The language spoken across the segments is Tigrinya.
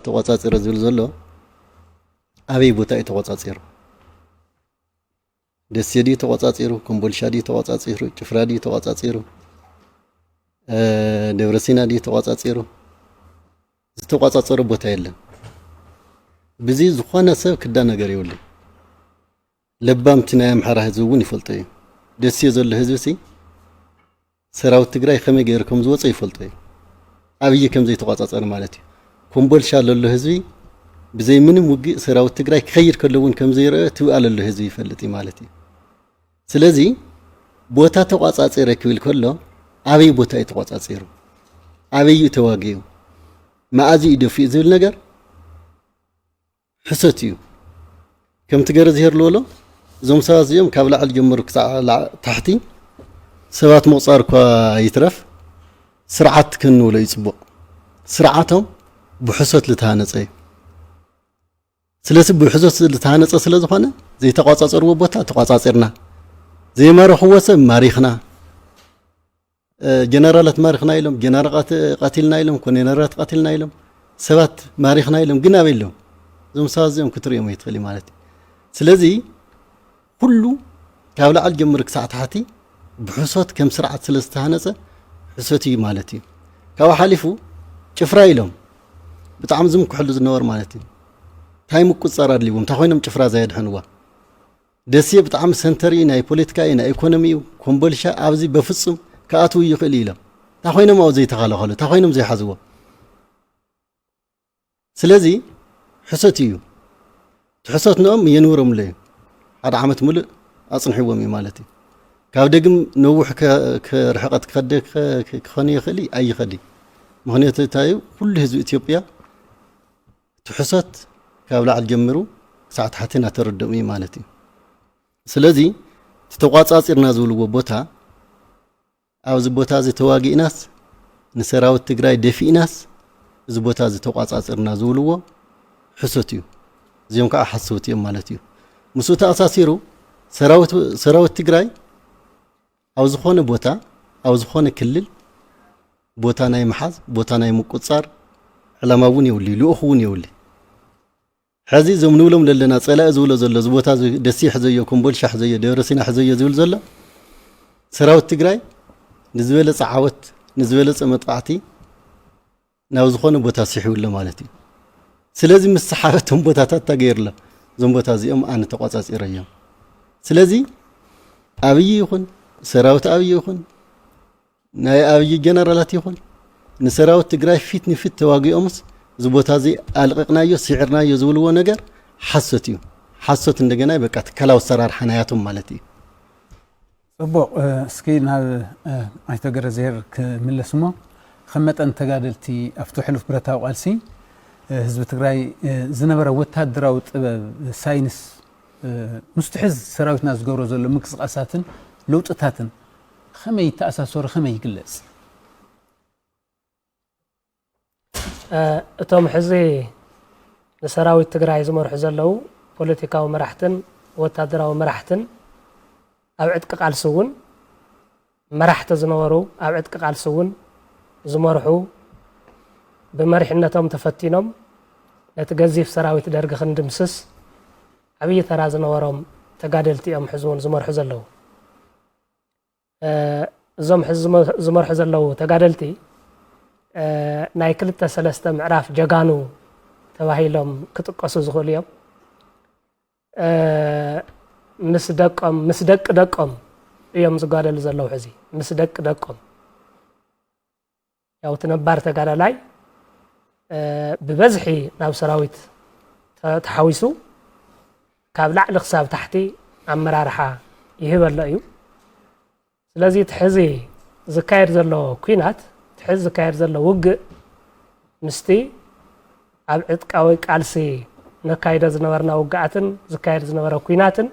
ተቆጻጺረ ዝብል ዘሎ ኣበይ ቦታ እዩ ተቆጻጺሩ? ደሴ ድዩ ተቆጻጺሩ? ኮምቦልሻ ድዩ ተቆጻጺሩ? ጭፍራ ድዩ ተቆጻጺሩ? እ፣ ደብረሲና ድዩ ተቆጻጺሩ? ዝተቆጻጸረ ቦታ የለን። ብዚ ዝኾነ ሰብ ክዳ ነገር የብሉን። ለባምቲ ናይ ኣምሓራ ህዝቢ እውን ይፈልጦ እዩ። ደሴ ዘሎ ህዝቢ ሲ ሰራዊት ትግራይ ከመይ ገይሩ ከም ዝወፀ ይፈልጦ እዩ። ኣብይ ከም ዘይተቋጻጸረ ማለት እዩ። ኮምቦልሻ ለሎ ህዝቢ ብዘይ ምንም ውግእ ሰራዊት ትግራይ ክኸይድ ከሎ እውን ከም ዘይረአ ትብኣ ለሎ ህዝቢ ይፈልጥ እዩ ማለት እዩ። ስለዚ ቦታ ተቋጻጺረ ክብል ከሎ ኣበይ ቦታ እዩ ተቋጻጺሩ? ኣበይ እዩ ተዋጊኡ? መኣዚ እዩ ደፊኡ ዝብል ነገር ሕሰት እዩ። ከምቲ ገረዝሄር ዝበሎ እዞም ሰባት እዚኦም ካብ ላዕሊ ጀመሩ ክሳዕ ላ-፣ ታሕቲ ሰባት ምቑጻር እኳ ይትረፍ ስርዓት ክንብሎ እዩ ጽቡቕ። ስርዓቶም ብሕሶት ዝተሃነጸ እዩ። ስለዚ ብሕሶት ዝተሃነጸ ስለ ዝኾነ ዘይተቋጻጸርዎ ቦታ ተቋጻጺርና፣ ዘይማረኽዎ ሰብ ማሪኽና፣ እ፣ ጀነራላት ማሪኽና ኢሎም፣ ጀነራላት ቀት-፣ ቀቲልና ኢሎም፣ ኮሎኔላት ቀቲልና ኢሎም፣ ሰባት ማሪኽና ኢሎም፣ ግን ኣበይ ኣለዉ? እዞም ሰባት እዚኦም ክትርእዮም ኣይትኽእሊ ማለት እዩ። ስለዚ ኩሉ ካብ ላዕሊ ጀምሩ ክሳዕ ታሕቲ ብሕሶት ከም ስርዓት ስለ ዝተሃነጸ ሕሶት እዩ ማለት እዩ። ካብኡ ሓሊፉ ጭፍራ ኢሎም ብጣዕሚ ዝምክሕሉ ዝነበሩ ማለት እዩ። እንታይ ምቁጽጻር ኣድልይዎም? እንታይ ኮይኖም ጭፍራ ዘየድሐንዋ? ደሴ ብጣዕሚ ሰንተር እዩ፣ ናይ ፖለቲካ እዩ፣ ናይ ኢኮኖሚ እዩ። ኮምቦልሻ ኣብዚ በፍጹም ክኣትዉ ይኽእሉ እዮም። እንታይ ኮይኖም ኣብኡ ዘይተኸላኸሉ? እንታይ ኮይኖም ዘይሓዝዎ? ስለዚ ሕሰት እዩ። እቲ ሕሰት ንኦም የንብሮምሉ እዩ። ሓደ ዓመት ሙሉእ ኣጽንሕዎም እዩ ማለት እዩ። ካብ ደግም ነዊሕ ከ-፣ ከ-፣ ርሕቀት ክኸደ-፣ ከ-፣ ከ-፣ ክኾን ይኽእል እዩ፣ ኣይኸድ እዩ። ምኽንያቱ እንታይ እዩ? ኩሉ ህዝቢ ኢትዮጵያ እቲ ሕሰት ካብ ላዕሊ ጀሚሩ ክሳዕ ታሕቲ እናተረደኦም እዩ ማለት እዩ። ስለዚ እቲ ተቋጻጺርና ዝብልዎ ቦታ፣ ኣብዚ ቦታ እዚ ተዋጊእናስ ንሰራዊት ትግራይ ደፊእናስ እዚ ቦታ እዚ ተቋጻጺርና ዝብልዎ ሕሰት እዩ። እዚኦም ከዓ ሓሰውቲ እዮም ማለት እዩ። ምስኡ ተኣሳሲሩ ሰራዊት፣ ሰራዊት ትግራይ ኣብ ዝኾነ ቦታ፣ ኣብ ዝኾነ ክልል ቦታ ናይ ምሓዝ፣ ቦታ ናይ ምቁጽጻር ዕላማ እውን የብሉ፣ ልኡኽ እውን የብሉ። ሕዚ እዞም ንብሎም ዘለና ጸላኢ ዝብሎ ዘሎ፣ እዚ ቦታ እዚ ደሴ ሕዘዮ፣ ኮምቦልሻ ሕዘዮ፣ ደብረ ሲና ሕዘዮ ዝብል ዘሎ ሰራዊት ትግራይ ንዝበለጸ ዓወት፣ ንዝበለጸ መጥቃዕቲ ናብ ዝኾነ ቦታ ስሒቡ ኣሎ ማለት እዩ። ስለዚ ምስ ሰሓበ እቶም ቦታታት እንታይ ገይሩ ኣሎ? እዞም ቦታ እዚኦም ኣነ ተቋጻጺረዮም። ስለዚ ኣብይ ይኹን፣ ሰራዊት ኣብይ ይኹን፣ ናይ ኣብይ ጀነራላት ይኹን፣ ንሰራዊት ትግራይ ፊት ንፊት ተዋጊኦምስ እዚ ቦታ እዚ ኣልቂቕናዮ፣ ስዒርናዮ ዝብልዎ ነገር ሓሶት እዩ። ሓሶት እንደገና በቃ ትካላዊ ኣሰራርሓ ናያቶም ማለት እዩ። ጽቡቕ፣ እ፣ እስኪ ናብ፣ እ፣ ኣይተ ገረዝሄር ክምለስ እሞ፣ ከም መጠን ተጋደልቲ ኣብቲ ሕሉፍ ብረታዊ ቃልሲ፣ እ፣ ህዝቢ ትግራይ፣ እ፣ ዝነበረ ወታደራዊ ጥበብ፣ ሳይንስ፣ እ፣ ምስቲ ሕዚ ሰራዊትና ዝገብሮ ዘሎ ምንቅስቃሳትን ለውጥታትን ከመይ ይተኣሳሰሩ፣ ከመይ ይግለጽ? እ፣ እቶም ሕዚ ንሰራዊት ትግራይ ዝመርሑ ዘለዉ ፖለቲካዊ መራሕትን ወታደራዊ መራሕትን ኣብ ዕጥቂ ቃልሲ እውን መራሕቲ ዝነበሩ፣ ኣብ ዕጥቂ ቃልሲ እውን ዝመርሑ፣ ብመሪሕነቶም ተፈቲኖም ነቲ ገዚፍ ሰራዊት ደርጊ ክንድምስስ ዓብዪ ተራ ዝነበሮም ተጋደልቲ እዮም ሕዚ እውን ዝመርሑ ዘለዉ። እ፣ እዞም ሕዚ ዝመ-፣ ዝመርሑ ዘለዉ ተጋደልቲ፣ እ፣ ናይ ክልተ ሰለስተ ምዕራፍ ጀጋኑ ተባሂሎም ክጥቀሱ ዝኽእሉ እዮም። እ፣ ምስ ደቆም፣ ምስ ደቂ ደቆም እዮም ዝጋደሉ ዘለዉ። ሕዚ ምስ ደቂ ደቆም ያው እቲ ነባር ተጋዳላይ፣ እ፣ ብበዝሒ ናብ ሰራዊት ተ-፣ ተሓዊሱ ካብ ላዕሊ ክሳብ ታሕቲ ኣመራርሓ ይህበሎ እዩ። ስለዚ እቲ ሕዚ ዝካየድ ዘሎ ኲናት፣ እቲ ሕዚ ዝካየድ ዘሎ ውግእ ምስቲ ኣብ ዕጥቃዊ ቃልሲ ነካይዶ ዝነበርና ውግኣትን ዝካየድ ዝነበረ ኲናትን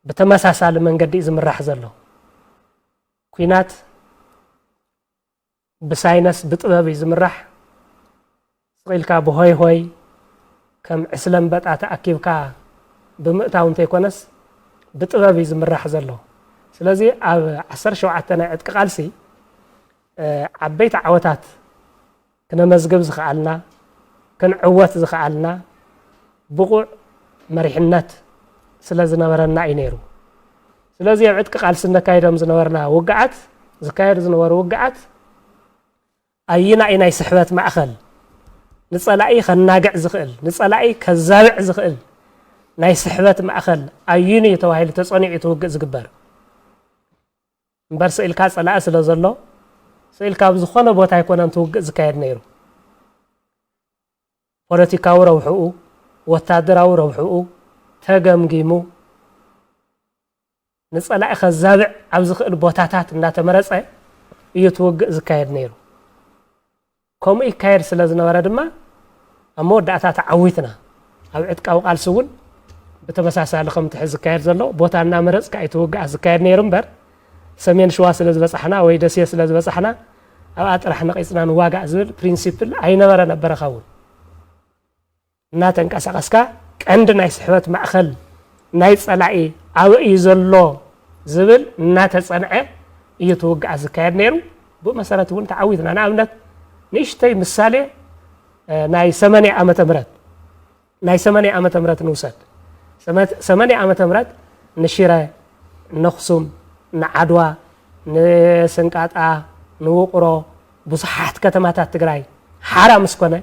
ብተመሳሳሊ መንገዲ እዩ ዝምራሕ ዘሎ። ኲናት ብሳይነስ ብጥበብ እዩ ዝምራሕ። ስቕ ኢልካ ብሆይ ሆይ ከም ዕስለ ኣንበጣ ተኣኪብካ ብምእታው እንተይኮነስ ብጥበብ እዩ ዝምራሕ ዘሎ። ስለዚ ኣብ ዓሰርተ ሸውዓተ ናይ ዕጥቂ ቃልሲ፣ እ፣ ዓበይቲ ዓወታት ክነመዝግብ ዝኸኣልና፣ ክንዕወት ዝኸኣልና ብቑዕ መሪሕነት ስለ ዝነበረና እዩ ነይሩ። ስለዚ ኣብ ዕጥቂ ቃልሲ እነካይዶም ዝነበርና ውግኣት፣ ዝካየዱ ዝነበሩ ውግኣት፣ ኣይና እዩ ናይ ስሕበት ማእኸል፣ ንጸላኢ ከናግዕ ዝኽእል፣ ንጸላኢ ከዛብዕ ዝኽእል ናይ ስሕበት ማእኸል ኣይኑ እዩ ተባሂሉ ተጸኒዑ እቲ ውግእ ዝግበር። እምበር ስኢልካ ጸላኢ ስለ ዘሎ፣ ስኢልካ ኣብ ዝኾነ ቦታ ኣይኮነን እቲ ውግእ ዝካየድ ነይሩ። ፖለቲካዊ ረብሕኡ፣ ወታደራዊ ረብሕኡ ተገምጊሙ፣ ንጸላኢ ከዛብዕ ኣብ ዝኽእል ቦታታት እናተመረጸ እዩ እቲ ውግእ ዝካየድ ነይሩ። ከምኡ ይካየድ ስለ ዝነበረ ድማ ኣብ መወዳእታ ተዓዊትና። ኣብ ዕጥቃዊ ቃልሲ እውን ብተመሳሳሊ ከምቲ ሕዚ ዝካየድ ዘሎ ቦታ እናመረጽካ እዩ እቲ ውግኣት ዝካየድ ነይሩ እምበር፣ ሰሜን ሸዋ ስለ ዝበጻሕና ወይ ደሴ ስለ ዝበጻሕና ኣብኣ ጥራሕ ነቒጽና ንዋጋእ ዝብል ፕሪንሲፕል ኣይነበረን ኣብ በረኻ እውን። እናተንቀሳቐስካ ቀንዲ ናይ ስሕበት ማእኸል ናይ ጸላኢ ኣበይ እዩ ዘሎ ዝብል እናተጸንዐ እዩ እቲ ውግኣት ዝካየድ ነይሩ። ብኡ መሰረት እውን ተዓዊትና። ንኣብነት ንእሽተይ ምሳሌ፣ እ፣ ናይ ሰማንያ ዓመተ ምህረት፣ ናይ ሰማንያ ዓመተ ምህረት ንውሰድ። ሰመ-፣ ሰማንያ ዓመተ ምህረት ንሽረ፣ ነኽሱም፣ ንዓድዋ፣ ንስንቃጣ፣ ንውቕሮ፣ ብዙሓት ከተማታት ትግራይ ሓራ ምስ ኮነ፣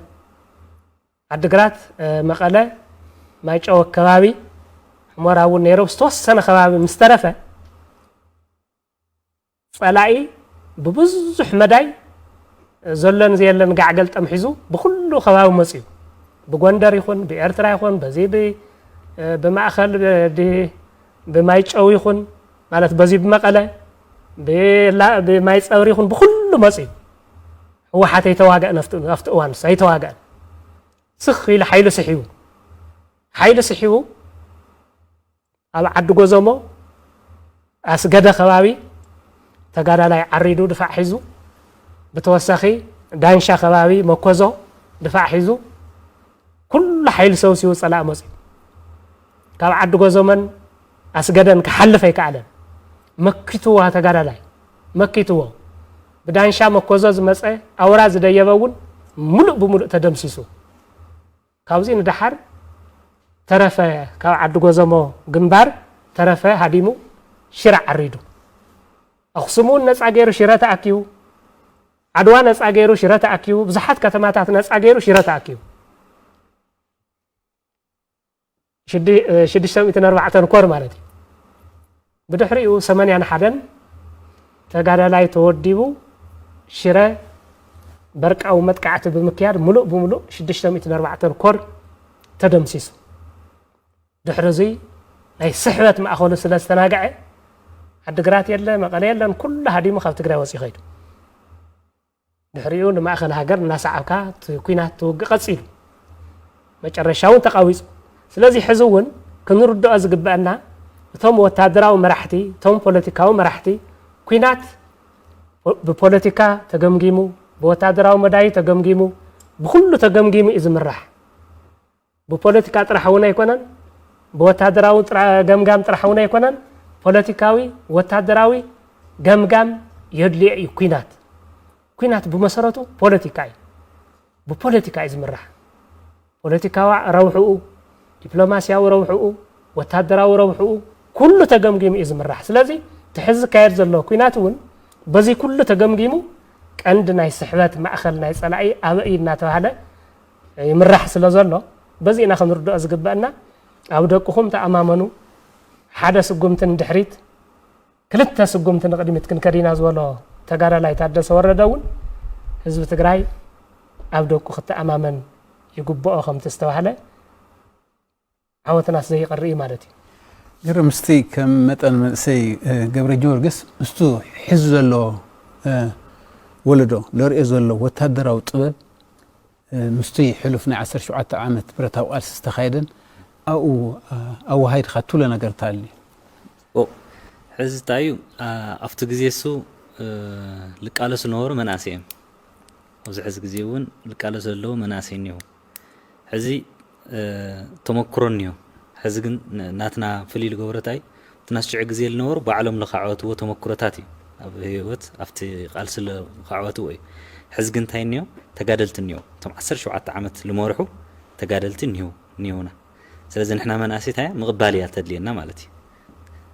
ዓድግራት፣ እ፣ መቐለ፣ ማይጨው ከባቢ፣ ሑመራ እውን ነይሩ። ዝተወሰነ ከባቢ ምስ ተረፈ፣ ጸላኢ ብብዙሕ መዳይ፣ እ፣ ዘሎን ዘየለን ጋዕገልጠም ሒዙ ብኹሉ ከባቢ መጽዩ። ብጎንደር ይኹን፣ ብኤርትራ ይኹን፣ በዚ ብ-፣ እ፣ ብማእከል፣ ብ-፣ ድ-፣ ብማይጨው ይኹን፣ ማለት በዚ ብመቐለ፣ ብላ-፣ ብማይ ጸብሪ ይኹን፣ ብኹሉ መጽዩ። ህወሓት ኣይተዋገአን፣ ኣብቲ፣ ኣብቲ እዋንስ ኣይተዋገአን። ስኽ ኢሉ ሓይሉ ስሒቡ፣ ሓይሉ ስሒቡ ኣብ ዓዲ ጎዘሞ ኣስገደ ከባቢ ተጋዳላይ ዓሪዱ ድፋዕ ሒዙ፣ ብተወሳኺ ዳንሻ ከባቢ መኮዞ ድፋዕ ሒዙ፣ ኩሉ ሓይሊ ሰብሲቡ ጸላኢ መጺኡ። ካብ ዓዲ ጎዘመን ኣስገደን ክሓልፍ ኣይከኣለን። መኪትዋ ተጋዳላይ፣ መኪትዎ። ብዳንሻ መኮዞ ዝመጸ ኣውራ ዝደየበ እውን ሙሉእ ብሙሉእ ተደምሲሱ። ካብዚ ንደሓር ተረፈ፣ ካብ ዓዲ ጎዘሞ ግንባር ተረፈ ሃዲሙ ሽረ ዓሪዱ። ኣኽሱም እውን ነጻ ገይሩ ሽረ ተኣኪቡ፣ ዓድዋ ነጻ ገይሩ ሽረ ተኣኪቡ፣ ብዙሓት ከተማታት ነጻ ገይሩ ሽረ ተኣኪቡ። ሽድ-፣ ሽዱሽተ ሚእትን ኣርባዕተን ኮር ማለት እዩ። ብድሕሪኡ ሰማንያን ሓደን ተጋዳላይ ተወዲቡ ሽረ በርቃዊ መጥቃዕቲ ብምክያድ ሙሉእ ብሙሉእ ሽዱሽተ ሚእትን ኣርባዕተን ኮር ተደምሲሱ። ድሕሪ እዙይ ናይ ስሕበት ማእኸሉ ስለ ዝተናግዐ ዓድግራት የለ፣ መቐለ የለን፣ ኩሉ ሃዲሙ ካብ ትግራይ ወፂኡ ከይዱ። ድሕሪኡ ንማእኸል ሃገር እናሰዓብካ እቲ ኲናት ትውግእ ቀፂሉ። መጨረሻ እውን ተቓዊፁ። ስለዚ ሕዚ እውን ክንርድኦ ዝግበአና እቶም ወታደራዊ መራሕቲ፣ እቶም ፖለቲካዊ መራሕቲ ኲናት ብፖለቲካ ተገምጊሙ፣ ብወታደራዊ መዳይ ተገምጊሙ፣ ብኹሉ ተገምጊሙ እዩ ዝምራሕ። ብፖለቲካ ጥራሕ እውን ኣይኮነን፣ ብወታደራዊ ጥራ-፣ ገምጋም ጥራሕ እውን ኣይኮነን። ፖለቲካዊ፣ ወታደራዊ ገምጋም የድልዮ እዩ ኲናት። ኲናት ብመሰረቱ ፖለቲካ እዩ። ብፖለቲካ እዩ ዝምራሕ። ፖለቲካዊ ረብሕኡ፣ ዲፕሎማስያዊ ረብሕኡ፣ ወታደራዊ ረብሕኡ፣ ኩሉ ተገምጊሙ እዩ ዝምራሕ። ስለዚ እቲ ሕዚ ዝካየድ ዘሎ ኲናት እውን በዚ ኩሉ ተገምጊሙ ቀንዲ ናይ ስሕበት ማእኸል ናይ ጸላኢ ኣበይ እዩ እናተባህለ ይምራሕ ስለ ዘሎ በዚ ኢና ክንርድኦ ዝግበአና። ኣብ ደቅኹም ተኣማመኑ። ሓደ ስጉምቲ ንድሕሪት፣ ክልተ ስጉምቲ ንቕድሚት ክንከድ ኢና ዝበሎ ተጋዳላይ ታደሰ ወረደ እውን ህዝቢ ትግራይ ኣብ ደቁ ክተኣማመን ይግብኦ ከምቲ ዝተባህለ ዓወትናስ ዘይቐሪ እዩ ማለት እዩ። ገይረ ምስቲ ከም መጠን መንእሰይ፣ እ፣ ገብረ ጊዮርጊስ ምስቱ ሕዚ ዘሎ፣ እ፣ ወለዶ ለርእዮ ዘሎ ወታደራዊ ጥበብ፣ እ፣ ምስቲ ሕሉፍ ናይ ዓሰርተ ሸውዓተ ዓመት ብረታዊ ቃልሲ ዝተኻየደን ኣብኡ፣ እ፣ ኣወሃሂድካ ትብሎ ነገር እንታይ ኣሎ? ኦ፣ ሕዚ እንታይ እዩ? ኣ-፣ ኣብቲ ግዜ እሱ፣ እ፣ ልቃለሱ ዝነበሩ መናእሰይ እዮም። ኣብዚ ሕዚ ግዜ እውን ልቃለሱ ዘለዉ መናእሰይ እኒሆ። ሕዚ፣ እ፣ ተመክሮ እኒሆ። ሕዚ ግን ን-፣ ናትና ፍልይ ዝገብሮ እንታይ እዩ? እቲ ናስጭዑ ግዜ ዝነበሩ ባዕሎም ለካዕወትዎ ተመክሮታት እዩ። ኣብ ህይወት፣ ኣብቲ ቃልሲ ለካዕወትዎ እዩ። ሕዚ ግን እንታይ እኒኦ? ተጋደልቲ እኒኦ። እቶም ዓሰርተ ሸውዓተ ዓመት ልመርሑ ተጋደልቲ እኒሁ እኒሁና። ስለዚ ንሕና መናእሰይ እንታይ እያ ምቕባል እያ ተድልየና ማለት እዩ።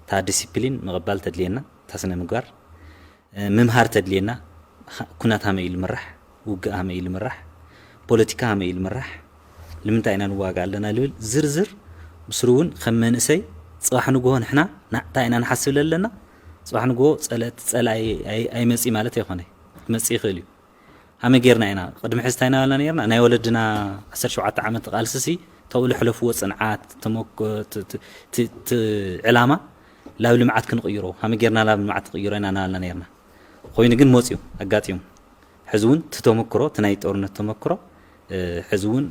እታ ዲሲፕሊን ምቕባል ተድልየና፣ እታ ስነ ምግባር ምምሃር ተድልየና። ኩናት ሃመይ እዩ ልምራሕ፣ ውግእ ሃመይ እዩ ልምራሕ፣ ፖለቲካ ሃመይ እዩ ልምራሕ፣ ንምንታይ ኢና ንዋጋ ኣለና ልብል ዝርዝር ብስሩ እውን ከም መንእሰይ ጽባሕ ንግሆ ንሕና እንታይ ኢና ንሓስብ ኣለና። ጽባሕ ንግሆ ጸለእቲ ጸላኢ ኣይመጽእ ማለት ኣይኮነ፣ ክመጽእ ይኽእል እዩ። ሃመ ጌርና ኢና ቅድሚ ሕዚ እንታይ ናበልና ነርና? ናይ ወለድና ዓሰርተ ሸውዓተ ዓመት ቃልስሲ ተብኡ ልሕለፍዎ ጽንዓት ዕላማ ላብ ልምዓት ክንቕይሮ ሃመ ጌርና ላብ ልምዓት ትቕይሮ ኢና ናበልና ነርና። ኮይኑ ግን መፅዩ ኣጋጢሙ። ሕዚ እውን እቲ ተመክሮ እቲ ናይ ጦርነት ተመክሮ ሕዚ እውን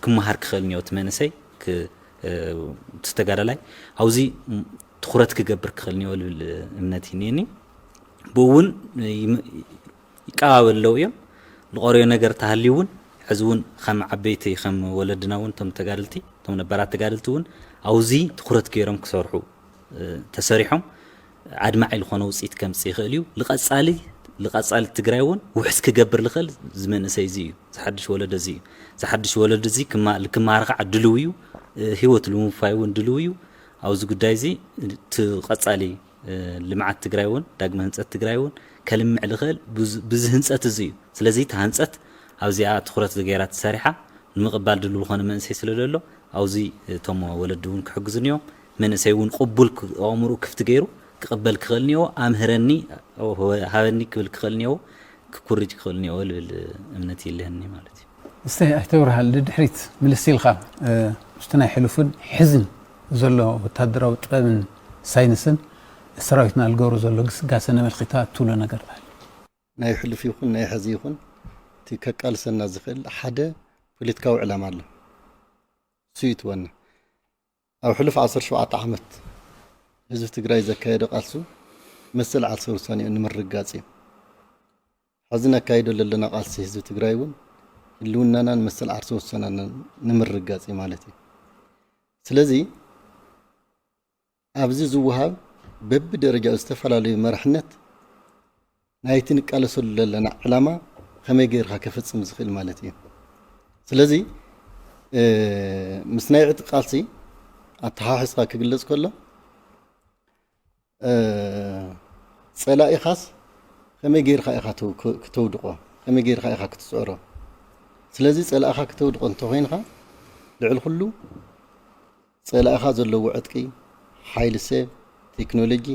ክመሃር ክኽእል እኒኦ እቲ መንእሰይ እቲ ተጋዳላይ ኣብዚ ትኩረት ክገብር ክኽእል እኒኦ ልብል እምነት ይኒኒ። ብኡ እውን ይቀባበል ኣለዉ እዮም። ዝቐርዮ ነገር ተሃልዩ እውን ሕዚ እውን ከም ዓበይቲ ከም ወለድና እውን እቶም ተጋደልቲ እቶም ነባራት ተጋደልቲ እውን ኣብዚ ትኩረት ገይሮም ክሰርሑ ተሰሪሖም ኣድማዒ ዝኾነ ውፅኢት ከምፅእ ይኽእል እዩ። ልቐፃሊ ልቐፃሊ ትግራይ እውን ውሕስ ክገብር ልኽእል እዚ መንእሰይ እዚ እዩ። ዝሓድሽ ወለዶ እዚ እዩ። ዝሓድሽ ወለዶ እዚ ክመሃር ከዓ ድልው እዩ። ህይወት ልምውፋይ እውን ድልው እዩ። ኣብዚ ጉዳይ እዚ እቲ ቀፃሊ ልምዓት ትግራይ እውን ዳግመ ህንፀት ትግራይ እውን ከልምዕ ልኽእል ብዚ ህንፀት እዚ እዩ። ስለዚ እቲ ህንፀት ኣብዚኣ ትኩረት ገይራ ተሰሪሓ ንምቕባል ድልው ዝኾነ መንእሰይ ስለ ዘሎ ኣብዚ እቶም ወለዲ እውን ክሕግዙ እዮም። መንእሰይ እውን ቅቡል ኣእምርኡ ክፍቲ ገይሩ ክቕበል ክኽእል እኒኦ። ኣምህረኒ ሃበኒ ክብል ክኽእል እኒኦ። ክኩርጅ ክኽእል እኒኦ ልብል እምነት ይልህኒ ማለት እዩ። እስተ ኣይተብርሃል ድድሕሪት ምልስ ኢልካ ምስቲ ናይ ሕሉፍን ሕዝን ዘሎ ወታደራዊ ጥበብን ሳይንስን ሰራዊትና ዝገብሮ ዘሎ ግስጋሰ ነመልኪታ ትብሎ ነገር ኣሎ። ናይ ሕሉፍ ይኹን ናይ ሕዚ ይኹን እቲ ከቃልሰና ዝኽእል ሓደ ፖለቲካዊ ዕላማ ኣሎ። እሱ እዩ እቲ ዋና። ኣብ ሕሉፍ ዓሰርተ ሸውዓተ ዓመት ህዝቢ ትግራይ ዘካየዶ ቃልሱ መሰል ዓርሰ ውሳኔኡ ንምርግጋጽ እዩ። ሕዚ ነካይዶ ዘለና ቃልሲ ህዝቢ ትግራይ እውን ህልውናናን መሰል ዓርሰ ውሳናናን ንምርግጋጽ እዩ ማለት እዩ። ስለዚ ኣብዚ ዝወሃብ በብደረጃኡ ዝተፈላለዩ መራሕነት ናይቲ ንቃለሰሉ ዘለና ዕላማ ከመይ ገይርካ ከፈፅም ዝኽእል ማለት እዩ። ስለዚ ምስ ናይ ዕጥቂ ቃልሲ ኣተሓሒዝካ ክግለፅ ከሎ ፀላኢኻስ ከመይ ገይርካ ኢኻ ክተውድቆ፣ ከመይ ገይርካ ኢኻ ክትፅዕሮ። ስለዚ ፀላኢኻ ክተውድቆ እንተኮይንካ ልዕሊ ኩሉ ፀላኢኻ ዘለዎ ዕጥቂ፣ ሓይሊ ሰብ፣ ቴክኖሎጂ፣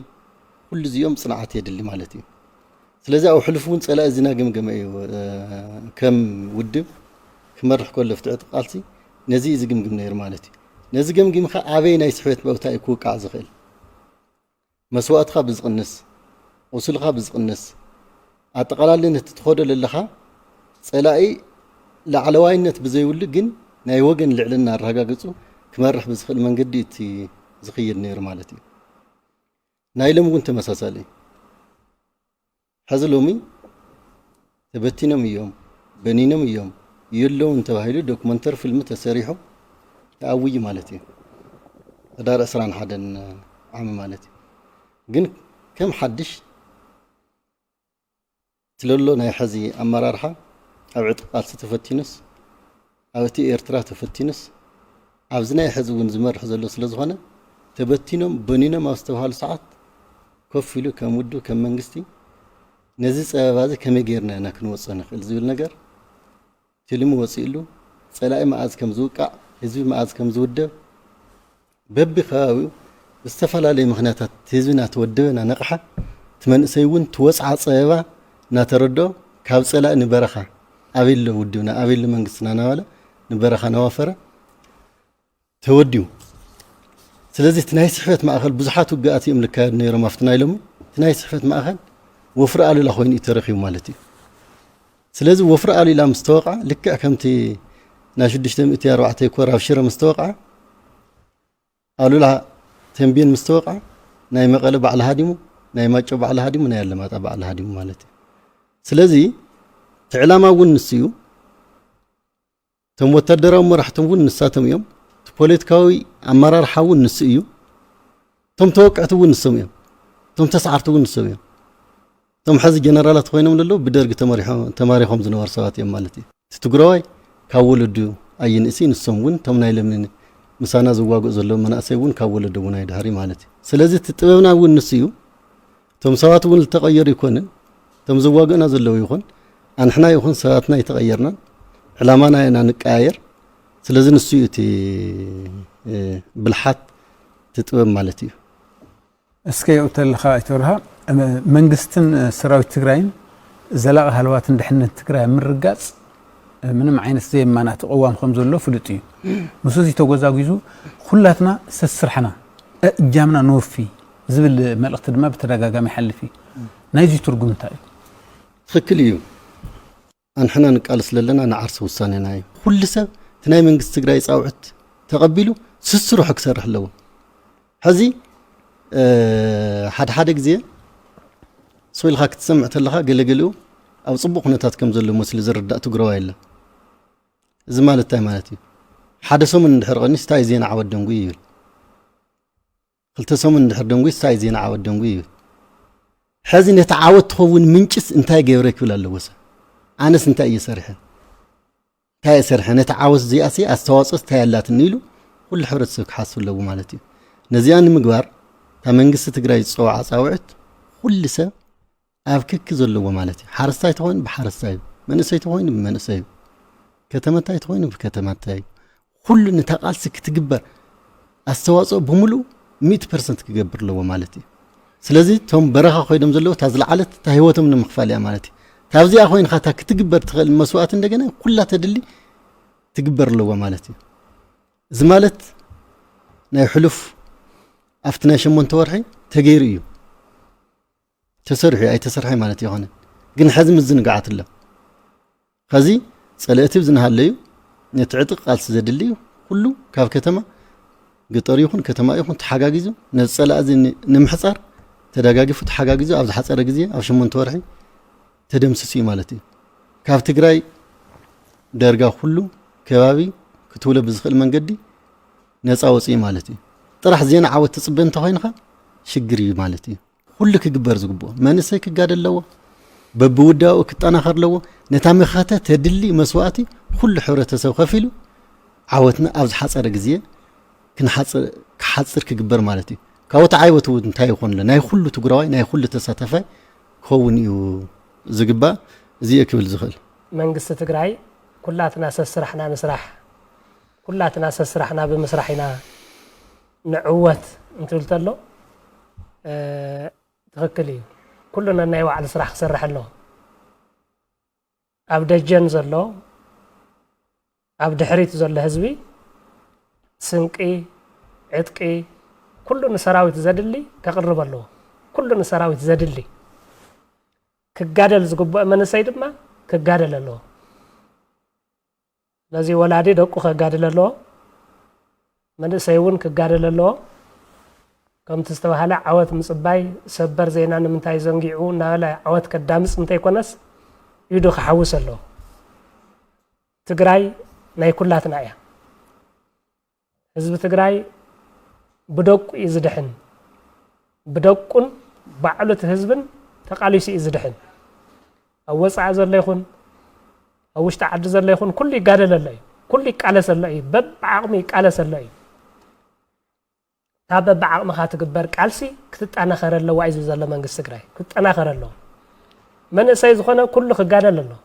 ኩሉ እዚኦም ፅንዓት የድሊ ማለት እዩ። ስለዚ ኣብ ሕሉፍ እውን ፀላኢ ዝናገምገመ እዩ። ከም ውድብ ክመርሕ ከሎ ኣብቲ ዕጥቂ ቃልሲ ነዚ እዩ ዝግምግም ነይሩ ማለት እዩ። ነዚ ገምጊምካ ኣበይ ናይ ስሕበት ባውታ እዩ ክውቃዕ ዝኽእል? መስዋእትኻ ብዝቕንስ፣ ቁስልኻ ብዝቕንስ፣ ኣጠቓላሊ ነቲ ትኸዶ ለለኻ ጸላኢ ላዕለዋይነት ብዘይብሉ ግን ናይ ወገን ልዕልና ኣረጋጊጹ ክመርሕ ብዝኽእል መንገዲ እቲ ዝኽይድ ነይሩ ማለት እዩ። ናይ ሎሚ እውን ተመሳሳሊ እዩ። ሕዚ ሎሚ ተበቲኖም እዮም፣ በኒኖም እዮም፣ የለውን ተባሂሉ ዶክመንተሪ ፊልም ተሰሪሑ ተኣውዩ ማለት እዩ። ሕዳር ዕስራን ሓደን ዓሚ ማለት እዩ። ግን ከም ሓድሽ እቲ ለሎ ናይ ሕዚ ኣመራርሓ ኣብ ዕጥቂ ቃልሲ ተፈቲኑስ ኣብ እቲ ኤርትራ ተፈቲኑስ ኣብዚ ናይ ሕዚ እውን ዝመርሕ ዘሎ ስለ ዝኾነ ተበቲኖም በኒኖም ኣብ ዝተባሃሉ ሰዓት ኮፍ ኢሉ ከም ውድብ ከም መንግስቲ ነዚ ጸበባ እዚ ከመይ ጌርና ኢና ክንወጾ ንኽእል ዝብል ነገር ትልሚ ወጺእሉ ጸላኢ መኣዝ ከም ዝውቃዕ ህዝቢ መኣዝ ከም ዝውደብ በቢ ከባቢኡ ብዝተፈላለዩ ምኽንያታት ህዝቢ እናተወደበ እናነቕሐ እቲ መንእሰይ እውን ትወፅዓ ፀበባ እናተረድኦ ካብ ፀላኢ ንበረኻ ኣበይ ኣሎ ውድብና ኣበይ ኣሎ መንግስትና እናበለ ንበረኻ እናዋፈረ ተወዲቡ። ስለዚ እቲ ናይ ስሕበት ማእኸል ብዙሓት ውግኣት እዮም ልካየዱ ነይሮም ኣብቲ ናይ ሎሚ እቲ ናይ ስሕበት ማእኸል ወፍሪ ኣሉላ ኮይኑ እዩ ተረኺቡ ማለት እዩ። ስለዚ ወፍሪ ኣሉላ ምስ ተወቕዓ ልክዕ ከምቲ ናይ ሽዱሽተ ሚእቲ ኣርባዕተ ኮር ኣብ ሽረ ምስ ተወቕዓ ኣሉላ ተምቤን ምስ ተወቕዓ ናይ መቐለ ባዕሉ ሃዲሙ፣ ናይ ማይጨው ባዕሉ ሃዲሙ፣ ናይ ኣለማጣ ባዕሉ ሃዲሙ ማለት እዩ። ስለዚ እቲ ዕላማ እውን ንሱ እዩ። እቶም ወታደራዊ መራሕቶም እውን ንሳቶም እዮም። እቲ ፖለቲካዊ ኣመራርሓ እውን ንሱ እዩ። እቶም ተወቀዕቲ እውን ንሶም እዮም። እቶም ተስዓርቲ እውን ንሶም እዮም። እቶም ሐዚ ጀነራላት ኮይኖም ዘለዉ ብደርጊ ተመሪሖም፣ ተማሪኾም ዝነበሩ ሰባት እዮም ማለት እዩ። እቲ ትግራዋይ ካብ ወለዱ ኣይንእሲ፣ ንሶም እውን እቶም ናይ ለምኒ ምሳና ዝዋግኡ ዘለዉ መናእሰይ እውን ካብ ወለዱ እውን ኣይድሕሪ ማለት እዩ። ስለዚ እቲ ጥበብና እውን ንሱ እዩ። እቶም ሰባት እውን ዝተቐየሩ ይኮንን፣ እቶም ዝዋግእና ዘለዉ ይኹን፣ ኣንሕና ይኹን ሰባትና ኣይተቐየርናን። ዕላማና ኢና ንቀያየር። ስለዚ ንሱ እዩ እቲ፣ እ፣ ብልሓት፣ እቲ ጥበብ ማለት እዩ። እስከ ይቕተልኻ ኣይተወርሃ፣ መንግስትን ሰራዊት ትግራይን ዘላቒ ሃለዋትን ድሕነት ትግራይ ኣብ ምርጋጽ ምንም ዓይነት ዘየማናቲ ቅዋም ከም ዘሎ ፍሉጥ እዩ። ምስዚ ተጎዛጒዙ ኩላትና ሰስርሕና እጃምና ንወፊ ዝብል መልእኽቲ ድማ ብተደጋጋሚ ይሓልፍ እዩ። ናይዚ ትርጉም እንታይ እዩ? ትኽክል እዩ። ኣንሕና ንቃለስ ለለና ንዓርሲ ውሳኔና እዩ። ኩሉ ሰብ እቲ ናይ መንግስቲ ትግራይ ጻውዕት ተቐቢሉ ስስርሑ ክሰርሕ ኣለዎ። ሕዚ፣ እ፣ ሓደ ሓደ ግዜ ሰው ኢልካ ክትሰምዕ ተለኻ ገለገሊኡ ኣብ ጽቡቕ ኩነታት ከም ዘሎ መስሉ ዝርዳእ ትግራዋይ ኣለ። እዚ ማለት እንታይ ማለት እዩ? ሓደ ሰሙን እንድሕር ቀኒስ እንታይ ዜና ዓወት ደንጉ ይብል። ክልተ ሰሙን እንድሕር ደንጉ እንታይ ዜና ዓወት ደንጉ ይብል። ሕዚ ነቲ ዓወት ትኸውን ምንጭስ እንታይ ገይረ ክብል ኣለዎ ሰብ? ኣነስ እንታይ እየ ሰሪሐ? እንታይ እየ ሰሪሐ? ነቲ ዓወት እዚኣሲ ኣስተዋጽኦስ እንታይ ኣላትኒ ኢሉ ኩሉ ሕብረተሰብ ክሓስብ ኣለዎ ማለት እዩ። ነዚኣ ንምግባር እታ መንግስቲ ትግራይ ዝጸውዓ ጻውዕት ኩሉ ሰብ ኣብ ክክ ዘለዎ ማለት እዩ። ሓረስታይ ተኾይኑ ብሓረስታዩ፣ መንእሰይ ተኾይኑ ብመንእሰዩ፣ ከተማታይ ተኾይኑ ብከተማታዩ፣ ኩሉ ነታ ቃልሲ ክትግበር ኣስተዋጽኦ ብምሉእ ሚእቲ ፐርሰንት ክገብር ኣለዎ ማለት እዩ። ስለዚ እቶም በረኻ ኮይኖም ዘለዉ እታ ዝለዓለት እታ ህይወቶም ንምኽፋል እያ ማለት እዩ። ካብዚኣ ኮይንካ እታ ክትግበር ትኽእል መስዋእቲ እንደገና ኩላ ተድሊ ትግበር ኣለዎ ማለት እዩ። እዚ ማለት ናይ ሕሉፍ ኣብቲ ናይ ሸሞንተ ወርሒ ተገይሩ እዩ። ተሰሪሑ እዩ፣ ኣይተሰርሐ ማለት ይኾነ። ግን ሕዚ ምዝንጋዓት ኣሎ። ኸዚ ጸለእቲ ብዝናሃለዩ ነቲ ዕጥቂ ቃልሲ ዘድሊ እዩ። ኩሉ ካብ ከተማ ገጠር ይኹን ከተማ ይኹን ተሓጋጊዙ ነዚ ጸላእ እዚ ን-፣ ንምሕጻር ተደጋጊፉ ተሓጋጊዙ ኣብ ዝሓጸረ ግዜ ኣብ ሸሞንተ ወርሒ ተደምስሱ እዩ ማለት እዩ። ካብ ትግራይ ደርጋ ኩሉ ከባቢ ክትውለ ብዝኽእል መንገዲ ነፃ ወፅኡ ማለት እዩ። ጥራሕ ዜና ዓወት ትፅበ እንተኾይንኻ ሽግር እዩ ማለት እዩ። ኩሉ ክግበር ዝግብኦ መንእሰይ ክጋደል ኣለዎ፣ በብውዳኡ ክጠናኸር ኣለዎ። ነታ መኸተ ተድሊ መስዋእቲ ኩሉ ሕብረተሰብ ከፊሉ ዓወትና ኣብ ዝሓፀረ ግዜ ክንሓፅር፣ ክሓፅር ክግበር ማለት እዩ። ካብኡ እቲ ዓወት እውን እንታይ ይኾን ኣሎ? ናይ ኩሉ ትግራዋይ፣ ናይ ኩሉ ተሳታፋይ ክኸውን እዩ ዝግባእ። እዚ እየ ክብል ዝኽእል። መንግስቲ ትግራይ ኩላትና ሰስራሕና ንስራሕ፣ ኩላትና ሰስራሕና ብምስራሕ ኢና ንዕወት እንትብል ተሎ፣ እ፣ ትኽክል እዩ። ኩሉ ነናይ ባዕሉ ስራሕ ክሰርሕ ኣለዎ። ኣብ ደጀን ዘሎ፣ ኣብ ድሕሪት ዘሎ ህዝቢ ስንቂ፣ ዕጥቂ፣ ኩሉ ንሰራዊት ዘድሊ ከቕርብ ኣለዎ። ኩሉ ንሰራዊት ዘድሊ። ክጋደል ዝግብኦ መንእሰይ ድማ ክጋደል ኣለዎ። ነዚ ወላዲ ደቁ ከጋድል ኣለዎ። መንእሰይ እውን ክጋደል ኣለዎ። ከምቲ ዝተባህለ ዓወት ምጽባይ፣ ሰበር ዜና ንምንታይ ዘንጊዑ እናበለ ዓወት ከዳምጽ እንተይኮነስ ኢዱ ክሓውስ ኣለዎ። ትግራይ ናይ ኩላትና እያ። ህዝቢ ትግራይ ብደቁ እዩ ዝድሕን። ብደቁን ባዕሉ እቲ ህዝብን ተቃሊሱ እዩ ዝድሕን። ኣብ ወጻኢ ዘሎ ይኹን ኣብ ውሽጢ ዓዲ ዘሎ ይኹን ኩሉ ይጋደል ኣሎ እዩ። ኩሉ ይቃለስ ኣሎ እዩ። በብዓቕሙ ይቃለስ ኣሎ እዩ። እታ በብዓቕምኻ ትግበር ቃልሲ ክትጠናኸር ኣለዋ እዩ ዝብል ዘሎ መንግስቲ ትግራይ። ክትጠናኸር ኣለዎ። መንእሰይ ዝኾነ ኩሉ ክጋደል ኣለዎ።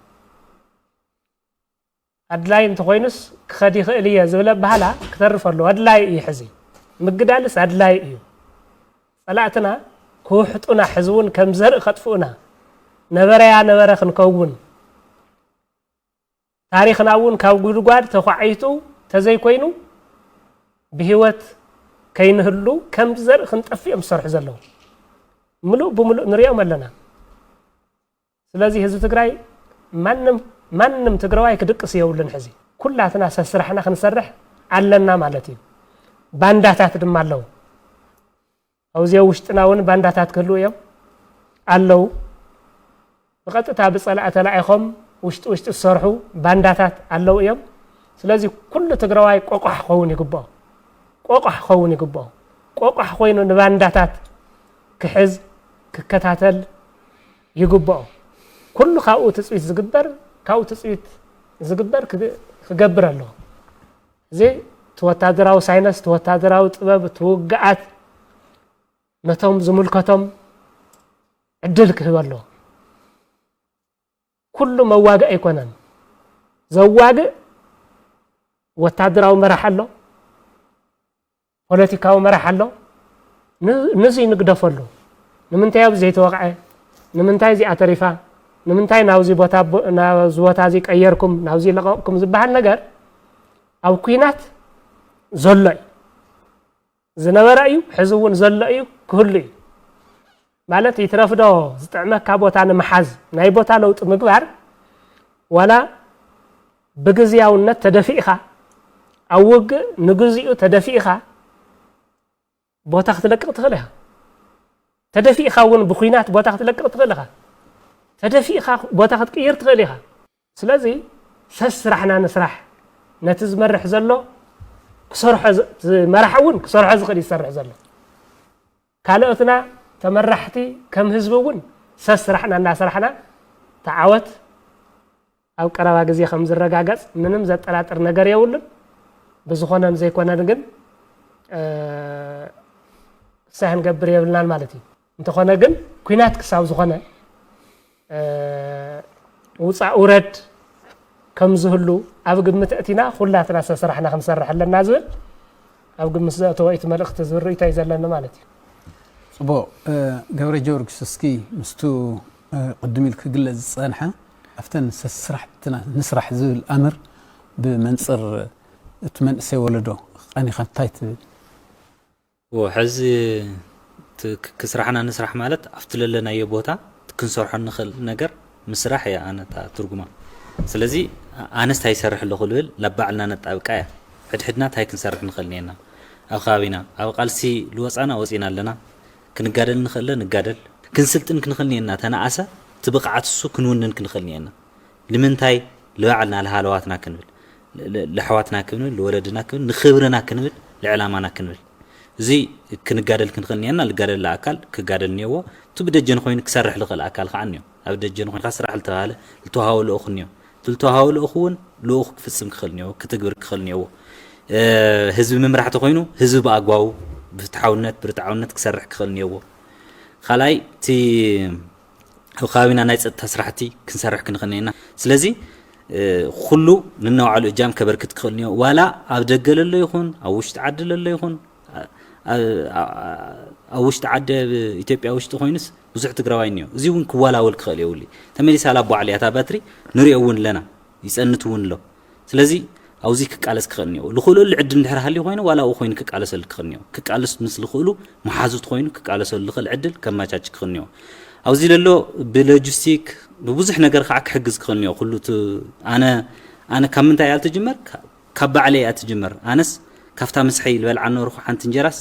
ኣድላይ እንተኾይኑስ ክኸድ ይኽእል እየ ዝብል ኣበሃህላ ክተርፍ ኣለዎ። ኣድላይ እዩ ሕዚ። ምግዳልስ ኣድላይ እዩ። ጸላእትና ክውሕጡና፣ ሕዚ እውን ከም ዘርኢ ከጥፍኡና፣ ነበረያ ነበረ ክንከውን፣ ታሪኽና እውን ካብ ጉድጓድ ተዃዒቱ ተዘይኮይኑ ብህይወት ከይንህሉ ከም ዘርኢ ክንጠፍእ እዮም ዝሰርሑ ዘለዉ። ምሉእ ብምሉእ ንሪኦም ኣለና። ስለዚ ህዝቢ ትግራይ ማንም፣ ማንም ትግራዋይ ክድቅስ የብሉን። ሕዚ ኩላትና ሰስራሕና ክንሰርሕ ኣለና ማለት እዩ። ባንዳታት ድማ ኣለዉ። ኣብዚ ውሽጥና እውን ባንዳታት ክህልዉ እዮም፣ ኣለዉ። ብቐጥታ ብጸላኢ ተላኢኾም ውሽጢ ውሽጢ ዝሰርሑ ባንዳታት ኣለዉ እዮም። ስለዚ ኩሉ ትግራዋይ ቆቋሕ ክኸውን ይግብኦ። ቆቋሕ ክኸውን ይግብኦ። ቆቋሕ ኮይኑ ንባንዳታት ክሕዝ፣ ክከታተል፣ ይግብኦ። ኩሉ ካብኡ ትፅቢት ዝግበር ካብኡ ትፅቢት ዝግበር ክገብር ኣለዎ። እዚ እቲ ወታደራዊ ሳይነስ፣ እቲ ወታደራዊ ጥበብ፣ እቲ ውግኣት ነቶም ዝምልከቶም ዕድል ክህብ ኣለዎ። ኩሉ መዋግእ ኣይኮነን። ዘዋግእ ወታደራዊ መራሕ ኣሎ፣ ፖለቲካዊ መራሕ ኣሎ። ንዙ ንግደፈሉ። ንምንታይ ኣብዚ ዘይተወቕዐ? ንምንታይ እዚኣ ተሪፋ? ንምንታይ ናብዚ ቦታ ናብዚ ቦታ እዚ ቀየርኩም ናብዚ ለቐቕኩም ዝበሃል ነገር ኣብ ኩናት ዘሎ እዩ። ዝነበረ እዩ፣ ሕዚ እውን ዘሎ እዩ፣ ክህሉ እዩ። ማለት ይትረፍዶ ዝጥዕመካ ቦታ ንምሓዝ ናይ ቦታ ለውጢ ምግባር ዋላ ብግዝያውነት ተደፊእኻ ኣብ ውግእ ንግዚኡ ተደፊእኻ ቦታ ክትለቅቕ ትኽእል ኢኻ። ተደፊእኻ እውን ብኩናት ቦታ ክትለቅቕ ትኽእል ኢኻ። ተደፊእኻ ቦታ ክትቅይር ትኽእል ኢኻ። ስለዚ ሰስ ስራሕና ንስራሕ። ነቲ ዝመርሕ ዘሎ ክሰርሖ ዝ- እቲ መራሕ እውን ክሰርሖ ዝኽእል ይሰርሕ ዘሎ። ካልኦትና ተመራሕቲ ከም ህዝቢ እውን ሰስ ስራሕና እናሰራሕና ተዓወት ኣብ ቀረባ ግዜ ከም ዝረጋገፅ ምንም ዘጠራጥር ነገር የብሉን። ብዝኾነን ዘይኮነን ግን ክሳይ ክንገብር የብልናን ማለት እዩ። እንተኾነ ግን ኩናት ክሳብ ዝኾነ ውፃእ ውረድ ከም ዝህሉ ኣብ ግምት እቲና ኩላትና ሰስራሕና ክንሰርሕ ኣለና ዝብል ኣብ ግምት ዘእተወ እቲ መልእኽቲ ዝብል ርእይቶ እዩ ዘለኒ ማለት እዩ። ፅቡቕ። ገብረ ጊዮርጊስ፣ እስኪ ምስቱ ቅድም ኢል ክግለፅ ዝፀንሐ ኣብተን ሰስራሕትና ንስራሕ ዝብል ኣምር ብመንፅር እቲ መንእሰይ ወለዶ ቃኒኻ እንታይ ትብል? ሕዚ ክስራሕና ንስራሕ ማለት ኣብቲ ለለናዮ ቦታ ክንሰርሖ ንኽእል ነገር ምስራሕ እያ ኣነታ ትርጉማ። ስለዚ ኣነስ ታይ ይሰርሕ ኣለኹ ልብል ላባዕልና ነጣብቃ እያ። ሕድሕድና ታይ ክንሰርሕ ንኽእል እኒአና? ኣብ ከባቢና ኣብ ቃልሲ ልወፃና ወፂና ኣለና። ክንጋደል ንኽእለ ንጋደል። ክንስልጥን ክንኽእል እኒአና። ተነኣሰ እቲ ብቕዓት እሱ ክንውንን ክንኽእል እኒአና። ንምንታይ ልባዕልና ልሃለዋትና ክንብል ልሕዋትና ክንብል ልወለድና ክንብል ንክብርና ክንብል ልዕላማና ክንብል እዚ ክንጋደል ክንኽእል እኒአና። ልጋደል ኣካል ክጋደል እኒአዎ። እቲ ብደጀን ኮይኑ ክሰርሕ ልኽእል ኣካል ከዓ እኒኦ። ኣብ ደጀን ኮይንካ ስራሕ ልተባሃለ ልተዋሃቦ ልኡኽ እኒኦ። እቲ ልተዋሃቦ ልኡኽ እውን ልኡኽ ክፍፅም ክኽእል እኒአዎ፣ ክትግብር ክኽእል እኒአዎ። ህዝቢ ምምራሕ ተኮይኑ ህዝቢ ብኣግባቡ ብፍትሓውነት ብርትዓውነት ክሰርሕ ክኽእል እኒአዎ። ካልኣይ እቲ ኣብ ከባቢና ናይ ፀጥታ ስራሕቲ ክንሰርሕ ክንኽእል ኢና። ስለዚ ኩሉ ንነባዕሉ እጃም ከበርክት ክኽእል እኒኦ። ዋላ ኣብ ደገ ለሎ ይኹን ኣብ ውሽጢ ዓዲ ለሎ ይኹን ኣብ ውሽጢ ዓዲ ኣብ ኢትዮጵያ ውሽጢ ኮይኑስ ብዙሕ ትግራዋይ እኒኦ። እዚ እውን ክዋላወል ክኽእል የብሉ። ተመሊሳ ላቦ ዓሊ እያ እታ በትሪ። ንሪኦ እውን ኣለና፣ ይፀንት እውን ኣሎ። ስለዚ ኣብዚ ክቃለስ ክኽእል እኒኦ። ልኽእለሉ ዕድል እንድሕር ሃልዩ ኮይኑ ዋላ ኣብኡ ኮይኑ ክቃለሰሉ ክኽእል እኒኦ። ክቃለስ ምስ ልኽእሉ መሓዙት ኮይኑ ክቃለሰሉ ልኽእል ዕድል ከመቻች ክኽእል እኒኦ። ኣብዚ ለሎ ብሎጂስቲክ ብብዙሕ ነገር ከዓ ክሕግዝ ክኽእል እኒኦ። ኩሉ እቲ ኣነ ኣነ ካብ ምንታይ እያ ትጅመር? ካብ ባዕለይ እያ ትጅመር። ኣነስ ካብታ ምስሐይ ልበልዓ ነበርኩ ሓንቲ እንጀራስ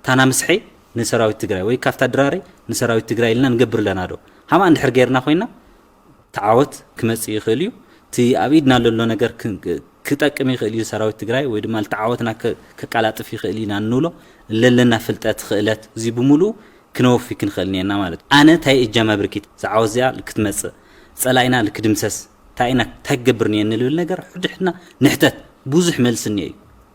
ታና ምስሐይ ንሰራዊት ትግራይ ወይ ካብታ ድራረይ ንሰራዊት ትግራይ ኢልና ንገብር ኣለና ዶ? ሃምኣ እንድሕር ገይርና ኮይና ተዓወት ክመፅእ ይኽእል እዩ። እቲ ኣብ ኢድና ለሎ ነገር ክጠቅም ይኽእል እዩ ሰራዊት ትግራይ ወይ ድማ ተዓወትና ከቃላጥፍ ይኽእል ኢና እንብሎ ለለና ፍልጠት ክእለት እዚ ብምሉኡ ክነወፊ ክንኽእል እኒአና ማለት እዩ። ኣነ እንታይ እጃም ኣብርኪት ዝዓወት እዚኣ ልክትመፅእ ፀላኢና ልክድምሰስ እንታይ ኢና እንታይ ክገብር እኒአኒ ልብል ነገር ሕድሕድና ንሕተት። ብዙሕ መልሲ እኒኦ እዩ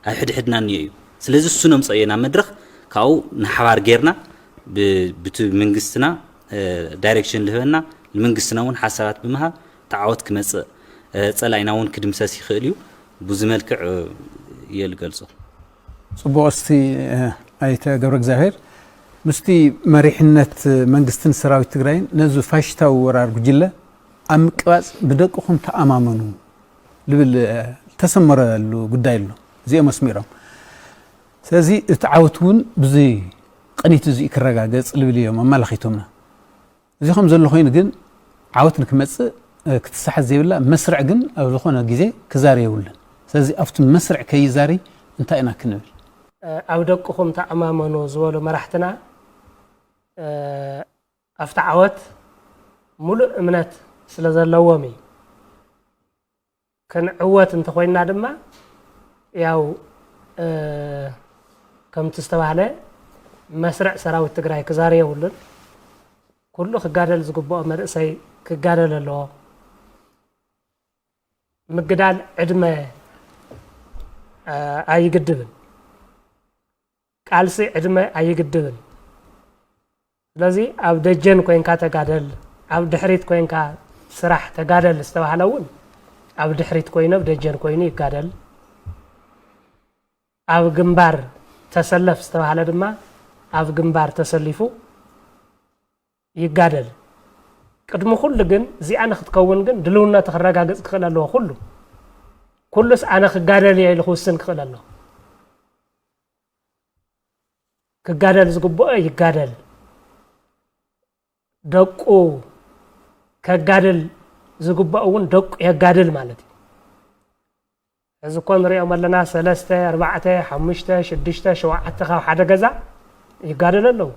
ኣብ ሕድሕድና እኒኦ እዩ። ስለዚ እሱ ነምፀኦ እየ ናብ መድረኽ ካብኡ ንሓባር ጌርና ብቲ መንግስትና ዳይሬክሽን ልህበና ንመንግስትና እውን ሓሳባት ብምሃብ ተዓወት ክመፅእ ፀላኢና እውን ክድምሰስ ይኽእል እዩ። ብዙ መልክዕ እየ ልገልፆ። ፅቡቕ። እስቲ ኣይተ ገብረ እግዚኣብሔር ምስቲ መሪሕነት መንግስትን ሰራዊት ትግራይን ነዚ ፋሽስታዊ ወራር ጉጅለ ኣብ ምቅባፅ ብደቅኹም ተኣማመኑ ልብል ተሰመረሉ ጉዳይ ኣሎ። እዚኦም ኣስሚሮም። ስለዚ እቲ ዓወት እውን ብዚ ቅኒት እዚ ክረጋገፅ ልብል እዮም ኣመላኺቶምና። እዚ ከም ዘሎ ኮይኑ ግን ዓወት ንክመፅእ ክትሰሓት ዘይብላ መስርዕ ግን ኣብ ዝኾነ ግዜ ክዛሪ የብሉን። ስለዚ ኣብቲ መስርዕ ከይዛሪ እንታይ ኢና ክንብል? ኣብ ደቅኹም ተኣማመኑ ዝበሉ መራሕትና ኣብቲ ዓወት ሙሉእ እምነት ስለ ዘለዎም እዩ። ክንዕወት እንተኾይንና ድማ ያው ከምቲ ዝተባህለ መስርዕ ሰራዊት ትግራይ ክዛሪ የብሉን። ኩሉ ክጋደል ዝግብኦ መንእሰይ ክጋደል ኣለዎ። ምግዳል ዕድመ ኣይግድብን። ቃልሲ ዕድመ ኣይግድብን። ስለዚ ኣብ ደጀን ኮይንካ ተጋደል፣ ኣብ ድሕሪት ኮይንካ ስራሕ ተጋደል ዝተባህለ እውን ኣብ ድሕሪት ኮይኑ ኣብ ደጀን ኮይኑ ይጋደል። ኣብ ግንባር ተሰለፍ ዝተባህለ ድማ ኣብ ግንባር ተሰሊፉ ይጋደል። ቅድሚ ኩሉ ግን እዚኣ ንክትከውን ግን ድልውነቱ ክረጋገጽ ክኽእል ኣለዎ። ኩሉ ኩሉስ ኣነ ክጋደል እየ ኢሉ ክውስን ክኽእል ኣለዎ። ክጋደል ዝግብኦ ይጋደል። ደቁ ከጋድል ዝግባእ እውን ደቁ የጋድል ማለት እዩ። እዚ እኮ ንሪኦም ኣለና፣ ሰለስተ፣ ኣርባዕተ፣ ሓሙሽተ፣ ሽዱሽተ፣ ሸውዓተ ካብ ሓደ ገዛ ይጋደሉ ኣለዉ።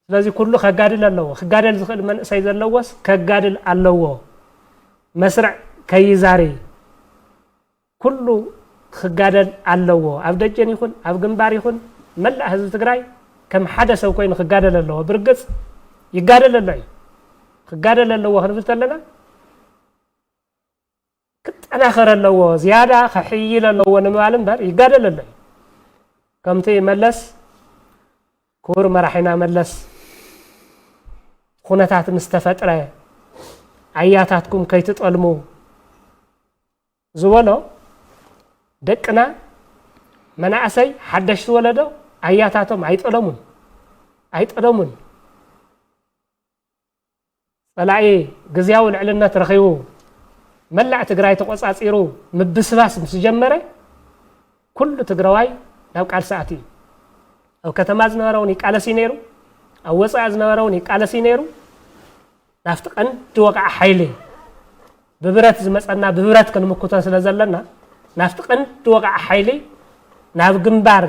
ስለዚ ኩሉ ከጋድል ኣለዎ። ክጋደል ዝኽእል መንእሰይ ዘለዎስ ከጋድል ኣለዎ። መስርዕ ከይዛሪ ኩሉ ክጋደል ኣለዎ። ኣብ ደጀን ይኹን ኣብ ግንባር ይኹን መላእ ህዝቢ ትግራይ ከም ሓደ ሰብ ኮይኑ ክጋደል ኣለዎ። ብርግጽ ይጋደል ኣሎ እዩ። ክጋደል ኣለዎ ክንብል ተለና ክጠናኸር ኣለዎ፣ ዝያዳ ከሕይል ኣለዎ ንምባል እምበር ይጋደል ኣሎ እዩ። ከምቲ መለስ፣ ክቡር መራሒና መለስ፣ ኩነታት ምስ ተፈጥረ ኣያታትኩም ከይትጠልሙ ዝበሎ፣ ደቅና መናእሰይ ሓደሽቲ ወለዶ ኣያታቶም ኣይጠለሙን፣ ኣይጠለሙን። ጸላኢ ግዝያዊ ልዕልነት ረኺቡ መላእ ትግራይ ተቖጻጺሩ ምብስባስ ምስ ጀመረ ኩሉ ትግራዋይ ናብ ቃልሲ ኣትዩ። ኣብ ከተማ ዝነበረ እውን ይቃለስ እዩ ነይሩ፣ ኣብ ወጻኢ ዝነበረ እውን ይቃለስ እዩ ነይሩ። ናብቲ ቀንዲ ወቕዓ ሓይሊ ብብረት ዝመጸና ብብረት ክንምክቶ ስለ ዘለና ናብቲ ቀንዲ ወቕዓ ሓይሊ ናብ ግንባር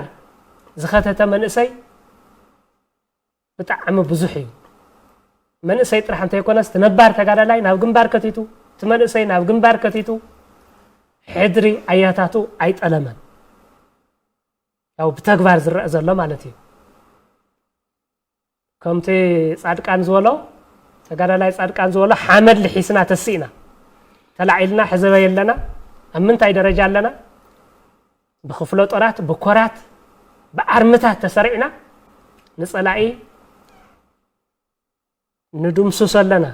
ዝኸተተ መንእሰይ ብጣዕሚ ብዙሕ እዩ። መንእሰይ ጥራሕ እንተይኮነስ እቲ ነባር ተጋዳላይ ናብ ግንባር ከቲቱ፣ እቲ መንእሰይ ናብ ግንባር ከቲቱ ሕድሪ ኣያታቱ ኣይጠለመን። ያው ብተግባር ዝረአ ዘሎ ማለት እዩ። ከምቲ ጻድቃን ዝበሎ፣ ተጋዳላይ ጻድቃን ዝበሎ ሓመድ ልሒስና ተሲእና፣ ተላዒልና ሕዘበ የለና። ኣብ ምንታይ ደረጃ ኣለና? ብክፍለ ጦራት፣ ብኮራት፣ ብኣርምታት ተሰሪዕና ንጸላኢ ንድምስሶ ኣለና።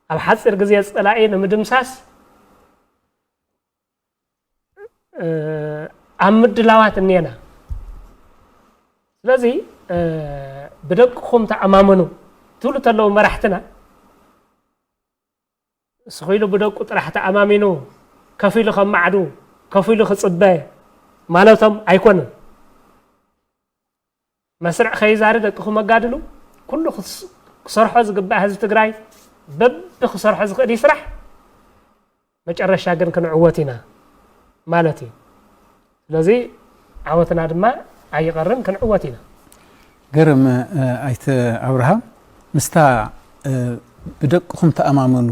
ኣብ ሓፂር ግዜ ፀላኢ ንምድምሳስ ኣብ ምድላዋት እኒአና። ስለዚ ብደቅኹም ተኣማመኑ ትብሉ ተለዉ መራሕትና፣ ስኺሉ ብደቁ ጥራሕ ተኣማሚኑ ከፊሉ ከማዕዱ ከፊሉ ክፅበ ማለቶም ኣይኮንን። መስርዕ ከይዛሪ ደቅኹም ኣጋድሉ። ኩሉ ክሰርሖ ዝግባእ ህዝቢ ትግራይ በቢ ክሰርሖ ዝኽእል ይስራሕ። መጨረሻ ግን ክንዕወት ኢና ማለት እዩ። ስለዚ ዓወትና ድማ ኣይቐርን፣ ክንዕወት ኢና። ገርም። ኣይተ ኣብርሃም፣ ምስታ ብደቅኹም ተኣማመኑ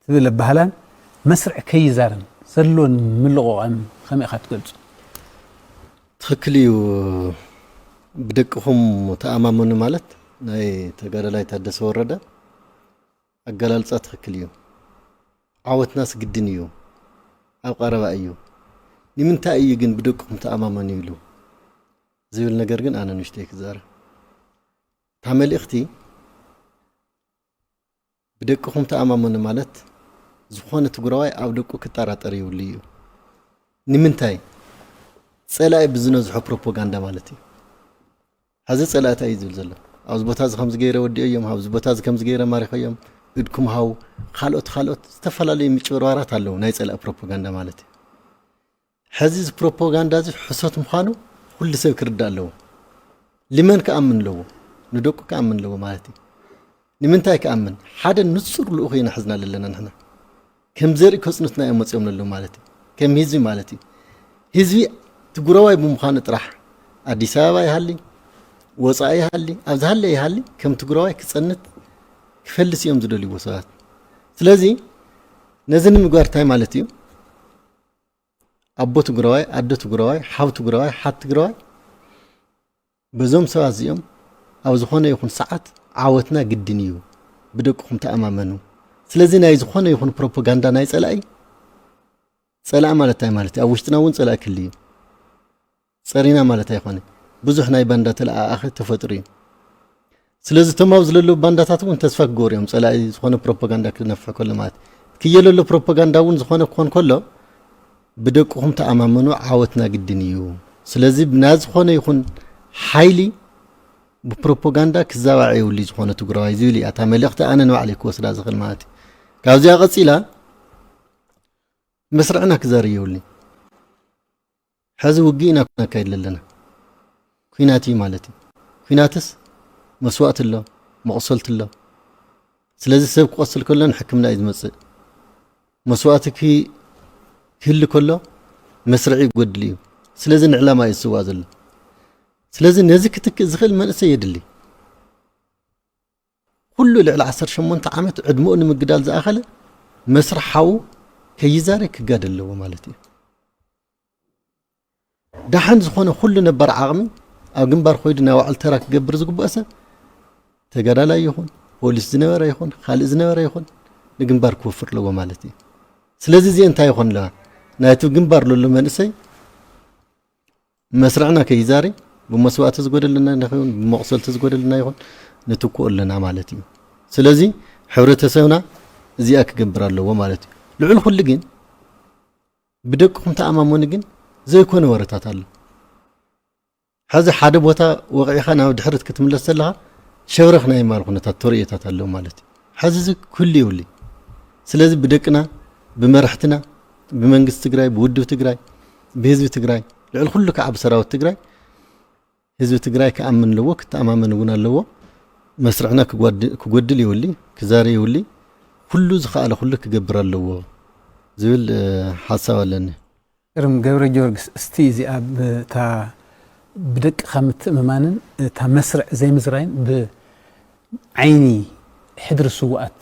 ትብል ኣባህላን መስርዕ ከይዛርን ዘለዎን ምልቕቓን ከመይ ኢኻ ትገልጹ? ትኽክል እዩ። ብደቅኹም ተኣማመኑ ማለት ናይ ተጋዳላይ ታደሰ ወረደ ኣገላልጻ ትኽክል እዩ። ዓወትናስ ግድን እዩ፣ ኣብ ቀረባ እዩ። ንምንታይ እዩ ግን ብደቅኹም ተኣማመኑ ኢሉ ዝብል ነገር ግን ኣነ ንእሽተይ ክዛረብ። እታ መልእኽቲ ብደቅኹም ተኣማመኑ ማለት ዝኾነ ትግራዋይ ኣብ ደቁ ክጠራጠር የብሉ እዩ። ንምንታይ? ጸላኢ ብዝነዝሖ ፕሮፓጋንዳ ማለት እዩ። ሐዚ ጸላኢ እንታይ እዩ ዝብል ዘሎ? ኣብዚ ቦታ እዚ ከምዚ ገይረ ወዲኦዮም፣ ኣብዚ ቦታ እዚ ከምዚ ገይረ ማሪኸዮም፣ እድኩም ሃው፣ ካልኦት ካልኦት ዝተፈላለዩ ምጭብርባራት ኣለዉ ናይ ጸላኢ ፕሮፓጋንዳ ማለት እዩ። ሐዚ እዚ ፕሮፓጋንዳ እዚ ሕሶት ምዃኑ ኩሉ ሰብ ክርዳእ ኣለዎ። ልመን ክኣምን ኣለዎ፣ ንደቁ ክኣምን ኣለዎ ማለት እዩ። ንምንታይ ክኣምን? ሓደ ንጹር ልኡኽ ኢና ሕዝና ዘለና ንሕና። ከም ዘርኢ ከጽኑትና እዮም መጺኦም ዘለዉ ማለት እዩ። ከም ህዝቢ ማለት እዩ። ህዝቢ ትግራዋይ ብምዃኑ ጥራሕ ኣዲስ ኣበባ ይሃሊ፣ ወጻኢ ይሃሊ፣ ኣብ ዝሃለ ይሃሊ ከም ትግራዋይ ክጸንት ክፈልስ እዮም ዝደልይዎ ሰባት። ስለዚ ነዚ ንምግባር እንታይ ማለት እዩ? ኣቦ ትግራዋይ፣ ኣዶ ትግራዋይ፣ ሓው ትግራዋይ፣ ሓት ትግራዋይ፣ በዞም ሰባት እዚኦም ኣብ ዝኾነ ይኹን ሰዓት ዓወትና ግድን እዩ፣ ብደቅኹም ተኣማመኑ። ስለዚ ናይ ዝኾነ ይኹን ፕሮፓጋንዳ ናይ ጸላኢ፣ ጸላኢ ማለት እንታይ ማለት እዩ? ኣብ ውሽጥና እውን ጸላኢ ክህሉ እዩ። ጸሪና ማለት ኣይኮነ። ብዙሕ ናይ ባንዳ ተለኣኣኸ ተፈጥሩ እዩ። ስለዚ እቶም ኣብዚ ዘለዉ ባንዳታት እውን ተስፋ ክገብሩ እዮም፣ ጸላኢ ዝኾነ ፕሮፓጋንዳ ክነፍሕ ከሎ ማለት እዩ። ክየለሎ ፕሮፓጋንዳ እውን ዝኾነ ክኾን ከሎ ብደቅኹም ተኣማመኑ፣ ዓወትና ግድን እዩ። ስለዚ ናብ ዝኾነ ይኹን ሓይሊ ብፕሮፓጋንዳ ክዛባዕ የብሉ ዝኾነ ትግራዋይ ዝብል እያ እታ መልእኽቲ ኣነ ንባዕለይ ክወስዳ ዝኽእል ማለት እዩ። ካብዚኣ ቀፂላ መስርዕና ክዛሪ የብሉን። ሕዚ ውግእ ኢና ነካይድ ዘለና። ኲናት እዩ ማለት እዩ። ኲናትስ መስዋእቲ ኣሎ፣ መቑሰልቲ ኣሎ። ስለዚ ሰብ ክቆስል ከሎ ንሕክምና እዩ ዝመጽእ። መስዋእቲ ክህሊ ከሎ መስርዒ ይጎድል እዩ። ስለዚ ንዕላማ እዩ ዝስዋእ ዘሎ። ስለዚ ነዚ ክትክእ ዝኽእል መንእሰይ የድሊ። ኩሉ ልዕሊ ዓሰርተ ሸሞንተ ዓመት ዕድመኡ ንምግዳል ዝኣኸለ መስርሕ ሓዉ ከይዛረ ክጋደል ኣለዎ ማለት እዩ። ደሓን ዝኾነ ኩሉ ነባር ዓቕሚ ኣብ ግንባር ኮይዱ ናይ ባዕሉ ተራ ክገብር ዝግብኦ ሰብ ተጋዳላይ ይኹን ፖሊስ ዝነበረ ይኹን ካልእ ዝነበረ ይኹን ንግንባር ክወፍር ኣለዎ ማለት እዩ። ስለዚ እዚአ እንታይ ይኾን ኣለዋ? ናይቲ ግንባር ለሎ መንእሰይ መስርዕና ከይዛሪ ብመስዋእቲ ዝጎደለና ይኹን ብመቑሰልቲ ዝጎደለና ይኹን ንትክኦ ኣለና ማለት እዩ። ስለዚ ሕብረተሰብና እዚኣ ክገብር ኣለዎ ማለት እዩ። ልዑል ኩሉ ግን ብደቅኹም ተኣማመኑ ግን ዘይኮነ ወረታት ኣሎ። ሕዚ ሓደ ቦታ ወቂዕኻ ናብ ድሕሪት ክትምለስ ዘለኻ ሸብረኽ ናይ ማል ኩነታት ተርእዮታት ኣለዉ ማለት እዩ። ሕዚ እዚ ክህሉ የብሉ። ስለዚ ብደቅና፣ ብመራሕትና፣ ብመንግስቲ ትግራይ፣ ብውድብ ትግራይ፣ ብህዝቢ ትግራይ፣ ልዕሊ ኩሉ ከዓ ብሰራዊት ትግራይ ህዝቢ ትግራይ ክኣምን ኣለዎ፣ ክተኣማመን እውን ኣለዎ። መስርዕና ክጓድ- ክጎድል የብሉ፣ ክዛረ የብሉ። ኩሉ ዝኸኣለ ኩሉ ክገብር ኣለዎ ዝብል ሓሳብ ኣለኒ። እርም ገብረ ጊዮርጊስ፣ እስቲ እዚኣ ብታ ብደቅኻ ምትእምማንን እታ መስርዕ ዘይምዝራይን ብዓይኒ ሕድሪ ስውኣት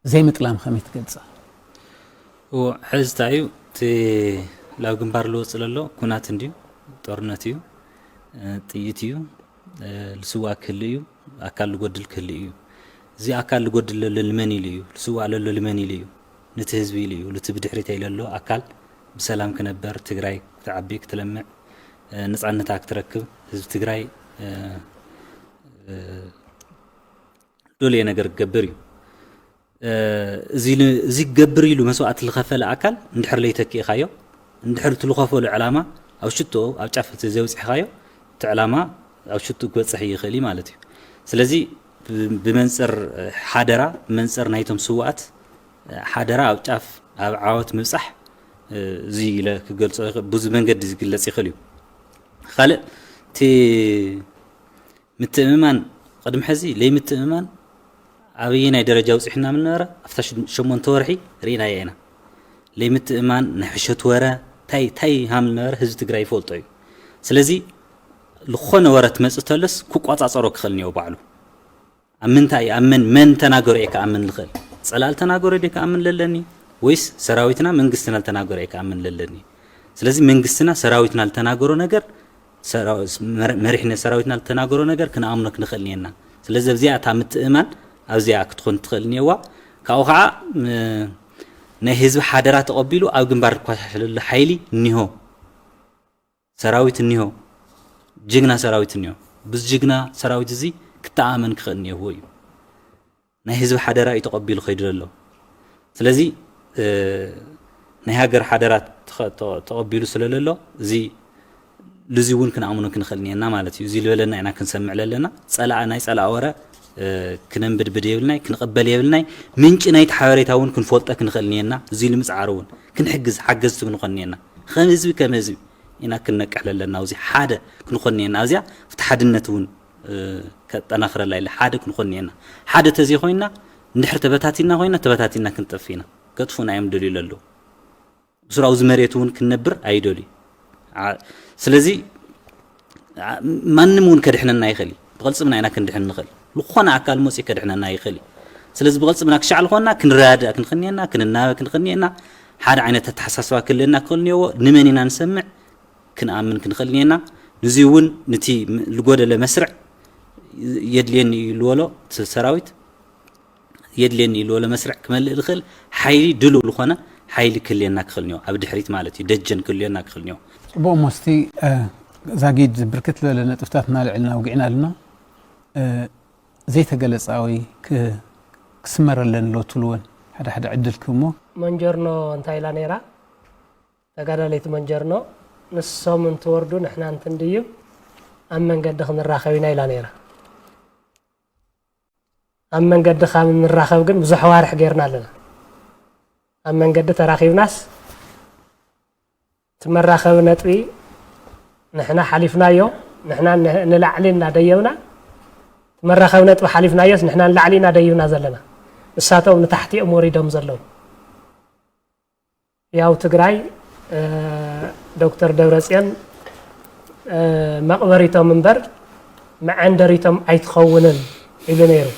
ዘይምጥላም ከመይ ትገልጻ? እዎ፣ ሕዚ እንታይ እዩ እቲ ላብ ግንባር ልወፅእ ለሎ? ኩናት እንድዩ፣ ጦርነት እዩ፣ ጥይት እዩ፣ ልስዋ ክህል እዩ፣ ኣካል ልጎድል ክህል እዩ። እዚ ኣካል ልጎድል ለሎ ልመን ኢሉ እዩ? ልስዋ ለሎ ልመን ኢሉ እዩ? ነቲ ህዝቢ ኢሉ እዩ። ልቲ ብድሕሪተይ ለሎ ኣካል ብሰላም ክነበር፣ ትግራይ ክትዓቢ ክትለምዕ፣ ነፃነታ ክትረክብ፣ ህዝቢ ትግራይ ደልዮ ነገር ክገብር እዩ። እዚ ክገብር ኢሉ መስዋእቲ ዝኸፈለ ኣካል እንድሕር ለይተኪእኻዮ፣ እንድሕር እቲ ዝኸፈሎ ዕላማ ኣብ ሽቶ ኣብ ጫፍ ዘውፅሕኻዮ፣ እቲ ዕላማ ኣብ ሽቶ ክበፅሕ ይኽእል እዩ ማለት እዩ። ስለዚ ብመንፅር ሓደራ፣ ብመንፅር ናይቶም ስዋኣት ሓደራ ኣብ ጫፍ ኣብ ዓወት ምብፃሕ፣ እዚ ኢለ ክገልፆ ብዙ መንገዲ ዝግለፅ ይኽእል እዩ። ካልእ እቲ ምትእምማን፣ ቅድሚ ሕዚ ለይምትእምማን ኣበየናይ ደረጃ ውፅሕና ምነበረ ኣብታ ሸሞንተ ወርሒ ርኢናዮ ኢና። ለይምትእምማን፣ ናይ ሕሸት ወረ፣ ታይ ታይ ሃም ነበረ ህዝቢ ትግራይ ይፈልጦ እዩ። ስለዚ ዝኾነ ወረ ትመፅእ ተለስ ክቋፃፀሮ ክኽእል እኒኦ ባዕሉ። ኣብ ምንታይ ኣብ መን መን ተናገሮ እየ ክኣምን ልኽእል? ፀላል ተናገሮ ደ ክኣምን ለለኒ? ወይስ ሰራዊትና መንግስትና ልተናገሮ እየ ክኣምን ለለኒ? ስለዚ መንግስትና ሰራዊትና ልተናገሮ ነገር መሪሕነት ሰራዊትና ልተናገሮ ነገር ክንኣምኖ ክንኽእል እኒአና። ስለዚ ኣብዚኣ እታ ምትእማን ኣብዚኣ ክትኾን ትኽእል እኒአዋ። ካብኡ ከዓ ናይ ህዝቢ ሓደራ ተቐቢሉ ኣብ ግንባር ዝኳሻሸለሉ ሓይሊ እኒሆ፣ ሰራዊት እኒሆ፣ ጅግና ሰራዊት እኒሆ። ብዚ ጅግና ሰራዊት እዚ ክተኣማመን ክኽእል እኒአዎ እዩ። ናይ ህዝቢ ሓደራ እዩ ተቐቢሉ ከይዱ ዘሎ። ስለዚ ናይ ሃገር ሓደራ ተቐቢሉ ስለ ዘሎ እዚ ልዚ እውን ክንኣምኖ ክንኽእል እኒአና ማለት እዩ። እዚ ዝበለና ኢና ክንሰምዕ ለለና። ፀላእ ናይ ፀላእ ወረ ክነንብድብድ የብልናይ፣ ክንቕበል የብልናይ። ምንጪ ናይቲ ሓበሬታ እውን ክንፈልጦ ክንኽእል እኒአና። እዚ ንምፅዓር እውን ክንሕግዝ ሓገዝቲ ክንኾን እኒአና። ከም ህዝቢ ከም ህዝቢ ኢና ክንነቅሕ ለለና። ኣብዚ ሓደ ክንኾን እኒአና። ኣብዚኣ ኣብቲ ሓድነት እውን ከጠናኽረላ ኢለ ሓደ ክንኾን እኒአና። ሓደ ተዘይኮይና እንድሕር ተበታቲና ኮይና ተበታቲና ክንጠፍ ኢና። ከጥፉና እዮም ደልዩ ለለዉ። ብስሩ ኣብዚ መሬት እውን ክንነብር ኣይደልዩ። ስለዚ ማንም እውን ከድሕነና ይኽእል እዩ። ብቕልፅምና ኢና ክንድሕን ንኽእል። ዝኾነ ኣካል መፅኡ ከድሕነና ይኽእል እዩ። ስለዚ ብቕልፅምና ክሻዕ ዝኾንና ክንረዳዳእ ክንኽንየና፣ ክንናበ ክንኽንየና፣ ሓደ ዓይነት ኣተሓሳስባ ክህልየና ክኽእል እኒኦዎ። ንመን ኢና ንሰምዕ? ክንኣምን ክንኽእል እኒኤና። ንዚ እውን ንቲ ም- ልጎደለ መስርዕ የድልየኒ እዩ ልበሎ እቲ ሰራዊት፣ የድልየኒ እዩ ልበሎ መስርዕ ክመልእ ዝኽእል ሓይሊ፣ ድሉው ዝኾነ ሓይሊ ክህልየና ክኽእል እኒኦ። ኣብ ድሕሪት ማለት እዩ፣ ደጀን ክህልየና ክኽእል እኒኦ። ጽቡቕ እሞ፣ እስቲ ዛጊድ ብርክት ዝበለ ነጥብታትና ልዕልና ውግዕና ኣለና። ዘይተገለጻዊ ክስመረለን ኣሎ ትብልወን ሓደ ሓደ ዕድል ክህብሞ። መንጀርኖ እንታይ ኢላ ነይራ? ተጋዳለይቲ መንጀርኖ፣ ንሶም እንትወርዱ ንሕና እንትንድይብ ኣብ መንገዲ ክንራኸብ ኢና ኢላ ነይራ። ኣብ መንገዲ ካብ ንራኸብ ግን ብዙሕ ኣዋርሕ ጌርና ኣለና። ኣብ መንገዲ ተራኺብናስ እቲ መራኸቢ ነጥቢ ንሕና ሓሊፍናዮ፣ ንሕና ን- ንላዕሊ እናደየብና፣ እቲ መራኸቢ ነጥቢ ሓሊፍናዮስ ንሕና ንላዕሊ ኢና ደይብና ዘለና። ንሳቶም ንታሕቲ እዮም ወሪዶም ዘለዉ። ያው ትግራይ እ፣ ዶክተር ደብረፅዮን እ፣ መቕበሪቶም እምበር መዐንደሪቶም ኣይትኸውንን ኢሉ ነይሩ።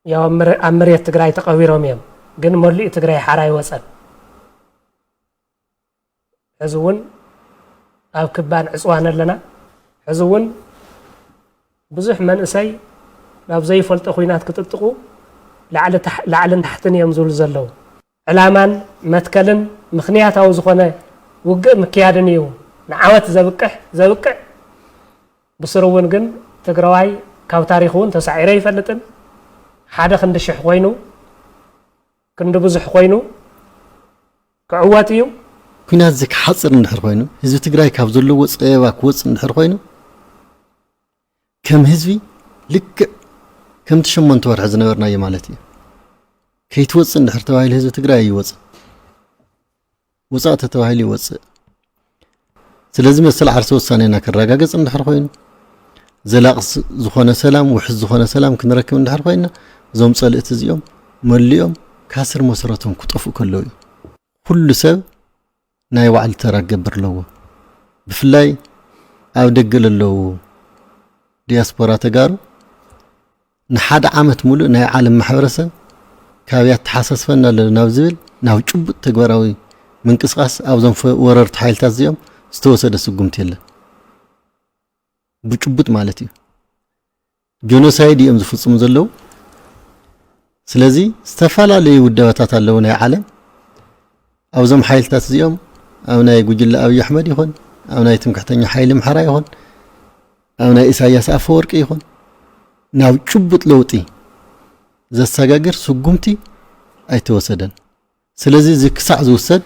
ያው ኣብ መረ- ኣብ መሬት ትግራይ ተቐቢሮም እዮም፣ ግን መሊኡ ትግራይ ሓራ ኣይወፀን። ሕዚ እውን ኣብ ክባን ዕፅዋን ኣለና። ሕዚ እውን ብዙሕ መንእሰይ ናብ ዘይፈልጦ ኹናት ክጥጥቁ ላዕሊ ታሕ- ላዕልን ታሕትን እዮም ዝብሉ ዘለዉ። ዕላማን መትከልን ምኽንያታዊ ዝኾነ ውግእ ምክያድን እዩ ንዓወት ዘብቅሕ ዘብቅዕ። ብስሩ እውን ግን ትግራዋይ ካብ ታሪኹ እውን ተሳዒሩ ኣይፈልጥን። ሓደ ክንዲ ሽሕ ኮይኑ ክንዲ ብዙሕ ኮይኑ ክዕወት እዩ። ኩናት እዚ ክሓፅር እንድሕር ኮይኑ፣ ህዝቢ ትግራይ ካብ ዘለዎ ፀበባ ክወፅእ እንድሕር ኮይኑ፣ ከም ህዝቢ ልክዕ ከምቲ ሸሞንተ ወርሒ ዝነበርናዮ ማለት እዩ። ከይትወፅእ እንድሕር ተባሂሉ ህዝቢ ትግራይ ኣይወፅእ። ውፃእ ተተባሂሉ ይወፅእ። ስለዚ መሰል ዓርሰ ውሳኔና ክረጋገፅ እንድሕር ኮይኑ፣ ዘላቂ ስ- ዝኾነ ሰላም፣ ውሕስ ዝኾነ ሰላም ክንረክብ እንድሕር ኮይና፣ እዞም ፀልእቲ እዚኦም መሊኦም ካስር መሰረቶም ክጠፍኡ ከለዉ እዩ። ኩሉ ሰብ ናይ ባዕሉ ተራ ክገብር ኣለዎ። ብፍላይ ኣብ ደገ ለለዉ ዲያስፖራ ተጋሩ ንሓደ ዓመት ሙሉእ ናይ ዓለም ማሕበረሰብ ካበይ ኣተሓሳስበና ኣሎ ናብ ዝብል ናብ ጭቡጥ ተግባራዊ ምንቅስቃስ ኣብዞም ፈ- ወረርቲ ሓይልታት እዚኦም ዝተወሰደ ስጉምቲ የለን። ብጭቡጥ ማለት እዩ። ጆኖሳይድ እዮም ዝፍፅሙ ዘለዉ። ስለዚ ዝተፈላለዩ ውደባታት ኣለዉ ናይ ዓለም ኣብዞም ሓይልታት እዚኦም ኣብ ናይ ጉጅለ ኣብይ ኣሕመድ ይኹን ኣብ ናይ ትምክሕተኛ ሓይሊ ኣምሓራ ይኹን ኣብ ናይ ኢሳያስ ኣፈወርቂ ይኹን ናብ ጭቡጥ ለውጢ ዘሰጋግር ስጉምቲ ኣይተወሰደን። ስለዚ እዚ ክሳዕ ዝውሰድ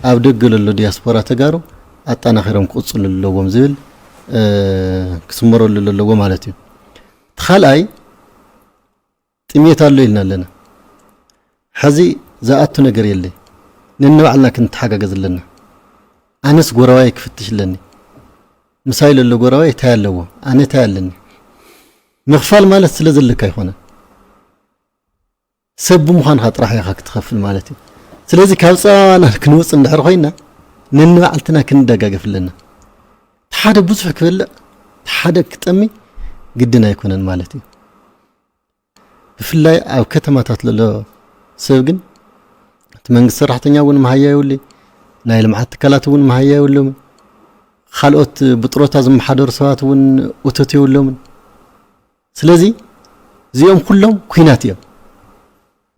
ኣብ ደገ ለሎ ዲያስፖራ ተጋሩ ኣጠናኺሮም ክቕፅሉ ኣለዎም ዝብል እ፣ ክስመረሉ ኣለዎ ማለት እዩ። እቲ ካልኣይ ጥሜት ኣሎ ኢልና ኣለና። ሕዚ ዝኣቱ ነገር የለ። ነንባዕልና ክንተሓጋገዝ ኣለና። ኣነስ ጎረባይ ክፍትሽ ኣለኒ። ምሳይ ለሎ ጎረባይ እንታይ ኣለዎ? ኣነ እንታይ ኣለኒ? ምኽፋል ማለት ስለ ዘለካ ኣይኮነን። ሰብ ብምዃንካ ጥራሕ ኢኻ ክትኸፍል ማለት እዩ። ስለዚ ካብ ፀበባና ክንወፅእ እንድሕር ኮይና ነንባዕልትና ክንደጋገፍ ኣለና። እቲ ሓደ ብዙሕ ክበልዕ፣ እቲ ሓደ ክጠሚ ግድን ኣይኮነን ማለት እዩ። ብፍላይ ኣብ ከተማታት ዘሎ ሰብ ግን እቲ መንግስቲ ሰራሕተኛ እውን መሃያ የብሉ፣ ናይ ልምዓት ትካላት እውን መሃያ የብሎም፣ ካልኦት ብጥሮታ ዝመሓደሩ ሰባት እውን እቶት የብሎምን። ስለዚ እዚኦም ኩሎም ኩናት እዮም።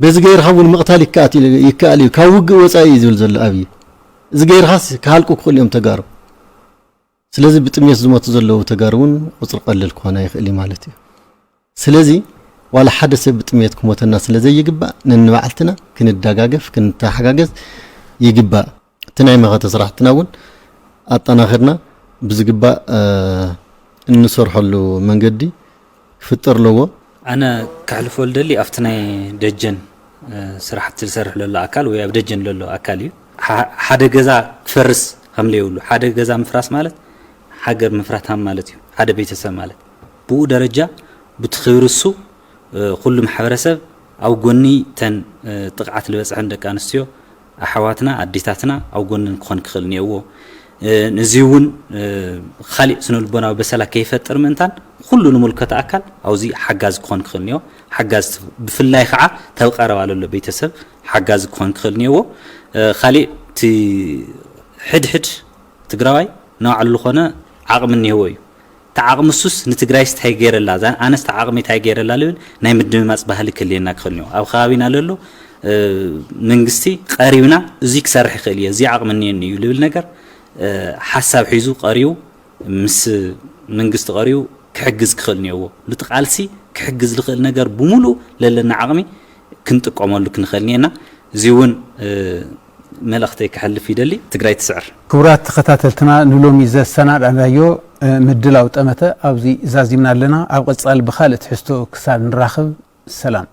በዚ ገይርካ እውን ምቕታል ይከኣት ኢሉ- ይከኣል እዩ፣ ካብ ውግእ ወፃኢ እዩ ዝብል ዘሎ ኣብይ። እዚ ገይርካስ ክሃልቁ ክኽእሉ እዮም ተጋሩ። ስለዚ ብጥሜት ዝሞቱ ዘለዉ ተጋሩ እውን ቁፅሪ ቀልል ክኾን ኣይኽእል እዩ ማለት እዩ። ስለዚ ዋላ ሓደ ሰብ ብጥሜት ክሞተና ስለ ዘይግባእ ነንባዕልትና ክንደጋገፍ ክንተሓጋገዝ ይግባእ። እቲ ናይ መኸተ ስራሕትና እውን ኣጠናኺርና ብዝግባእ እ፣ እንሰርሐሉ መንገዲ ክፍጠር ኣለዎ። ኣነ ከሕልፎ ልደሊ ኣብቲ ናይ ደጀን እ፣ ስራሕቲ ዝሰርሕ ዘሎ ኣካል ወይ ኣብ ደጀን ዘሎ ኣካል እዩ። ሓ- ሓደ ገዛ ክፈርስ ከም ዘይብሉ፣ ሓደ ገዛ ምፍራስ ማለት ሃገር ምፍራታም ማለት እዩ። ሓደ ቤተሰብ ማለት ብኡ ደረጃ ብቲ ክብሪ እሱ እ፣ ኩሉ ማሕበረሰብ ኣብ ጎኒ ተን እ፣ ጥቕዓት ዝበፅሐን ደቂ ኣንስትዮ ኣሓዋትና ኣዴታትና ኣብ ጎንን ክኾን ክኽእል እኒኦዎ። እ፣ ነዚ እውን እ፣ ካሊእ ስነ ልቦናዊ በሰላ ከይፈጥር ምእንታን ኩሉ ንምልከቶ ኣካል ኣብዚ ሓጋዚ ክኾን ክኽእል እኒኦ። ሓጋዚ ብፍላይ ከዓ ተብ ቀረባ ለሎ ቤተሰብ ሓጋዚ ክኾን ክኽእል እኒአዎ። ካሊእ እቲ ሕድሕድ ትግራዋይ ንባዕሉ ዝኾነ ዓቕሚ እኒሀዎ እዩ። እቲ ዓቕሚ እሱስ ንትግራይስ እንታይ ገይረላ፣ ኣነስ እቲ ዓቕሚ እንታይ ገይረላ ልብል ናይ ምድምማፅ ባህሊ ክልየና ክኽእል እኒኦ። ኣብ ከባቢና ለሎ መንግስቲ ቀሪብና እዙይ ክሰርሕ ይኽእል እየ፣ እዙይ ዓቕሚ እኒአኒ እዩ ልብል ነገር ሓሳብ ሒዙ ቀሪቡ ምስ መንግስቲ ቀሪቡ ክሕግዝ ክኽእል እኒኦዎ። ልቲ ቃልሲ ክሕግዝ ልኽእል ነገር ብምሉእ ለለና ዓቕሚ ክንጥቀመሉ ክንኽእል እኒአና። እዚ እውን መልእኽተይ ክሕልፍ ይደሊ። ትግራይ ትስዕር። ክቡራት ተኸታተልትና፣ ንሎሚ ዘሰናዳእናዮ ምድላው ጠመተ ኣብዚ ዛዚምና ኣለና። ኣብ ቀጻሊ ብኻልእ ትሕዝቶ ክሳብ ንራኸብ ሰላም።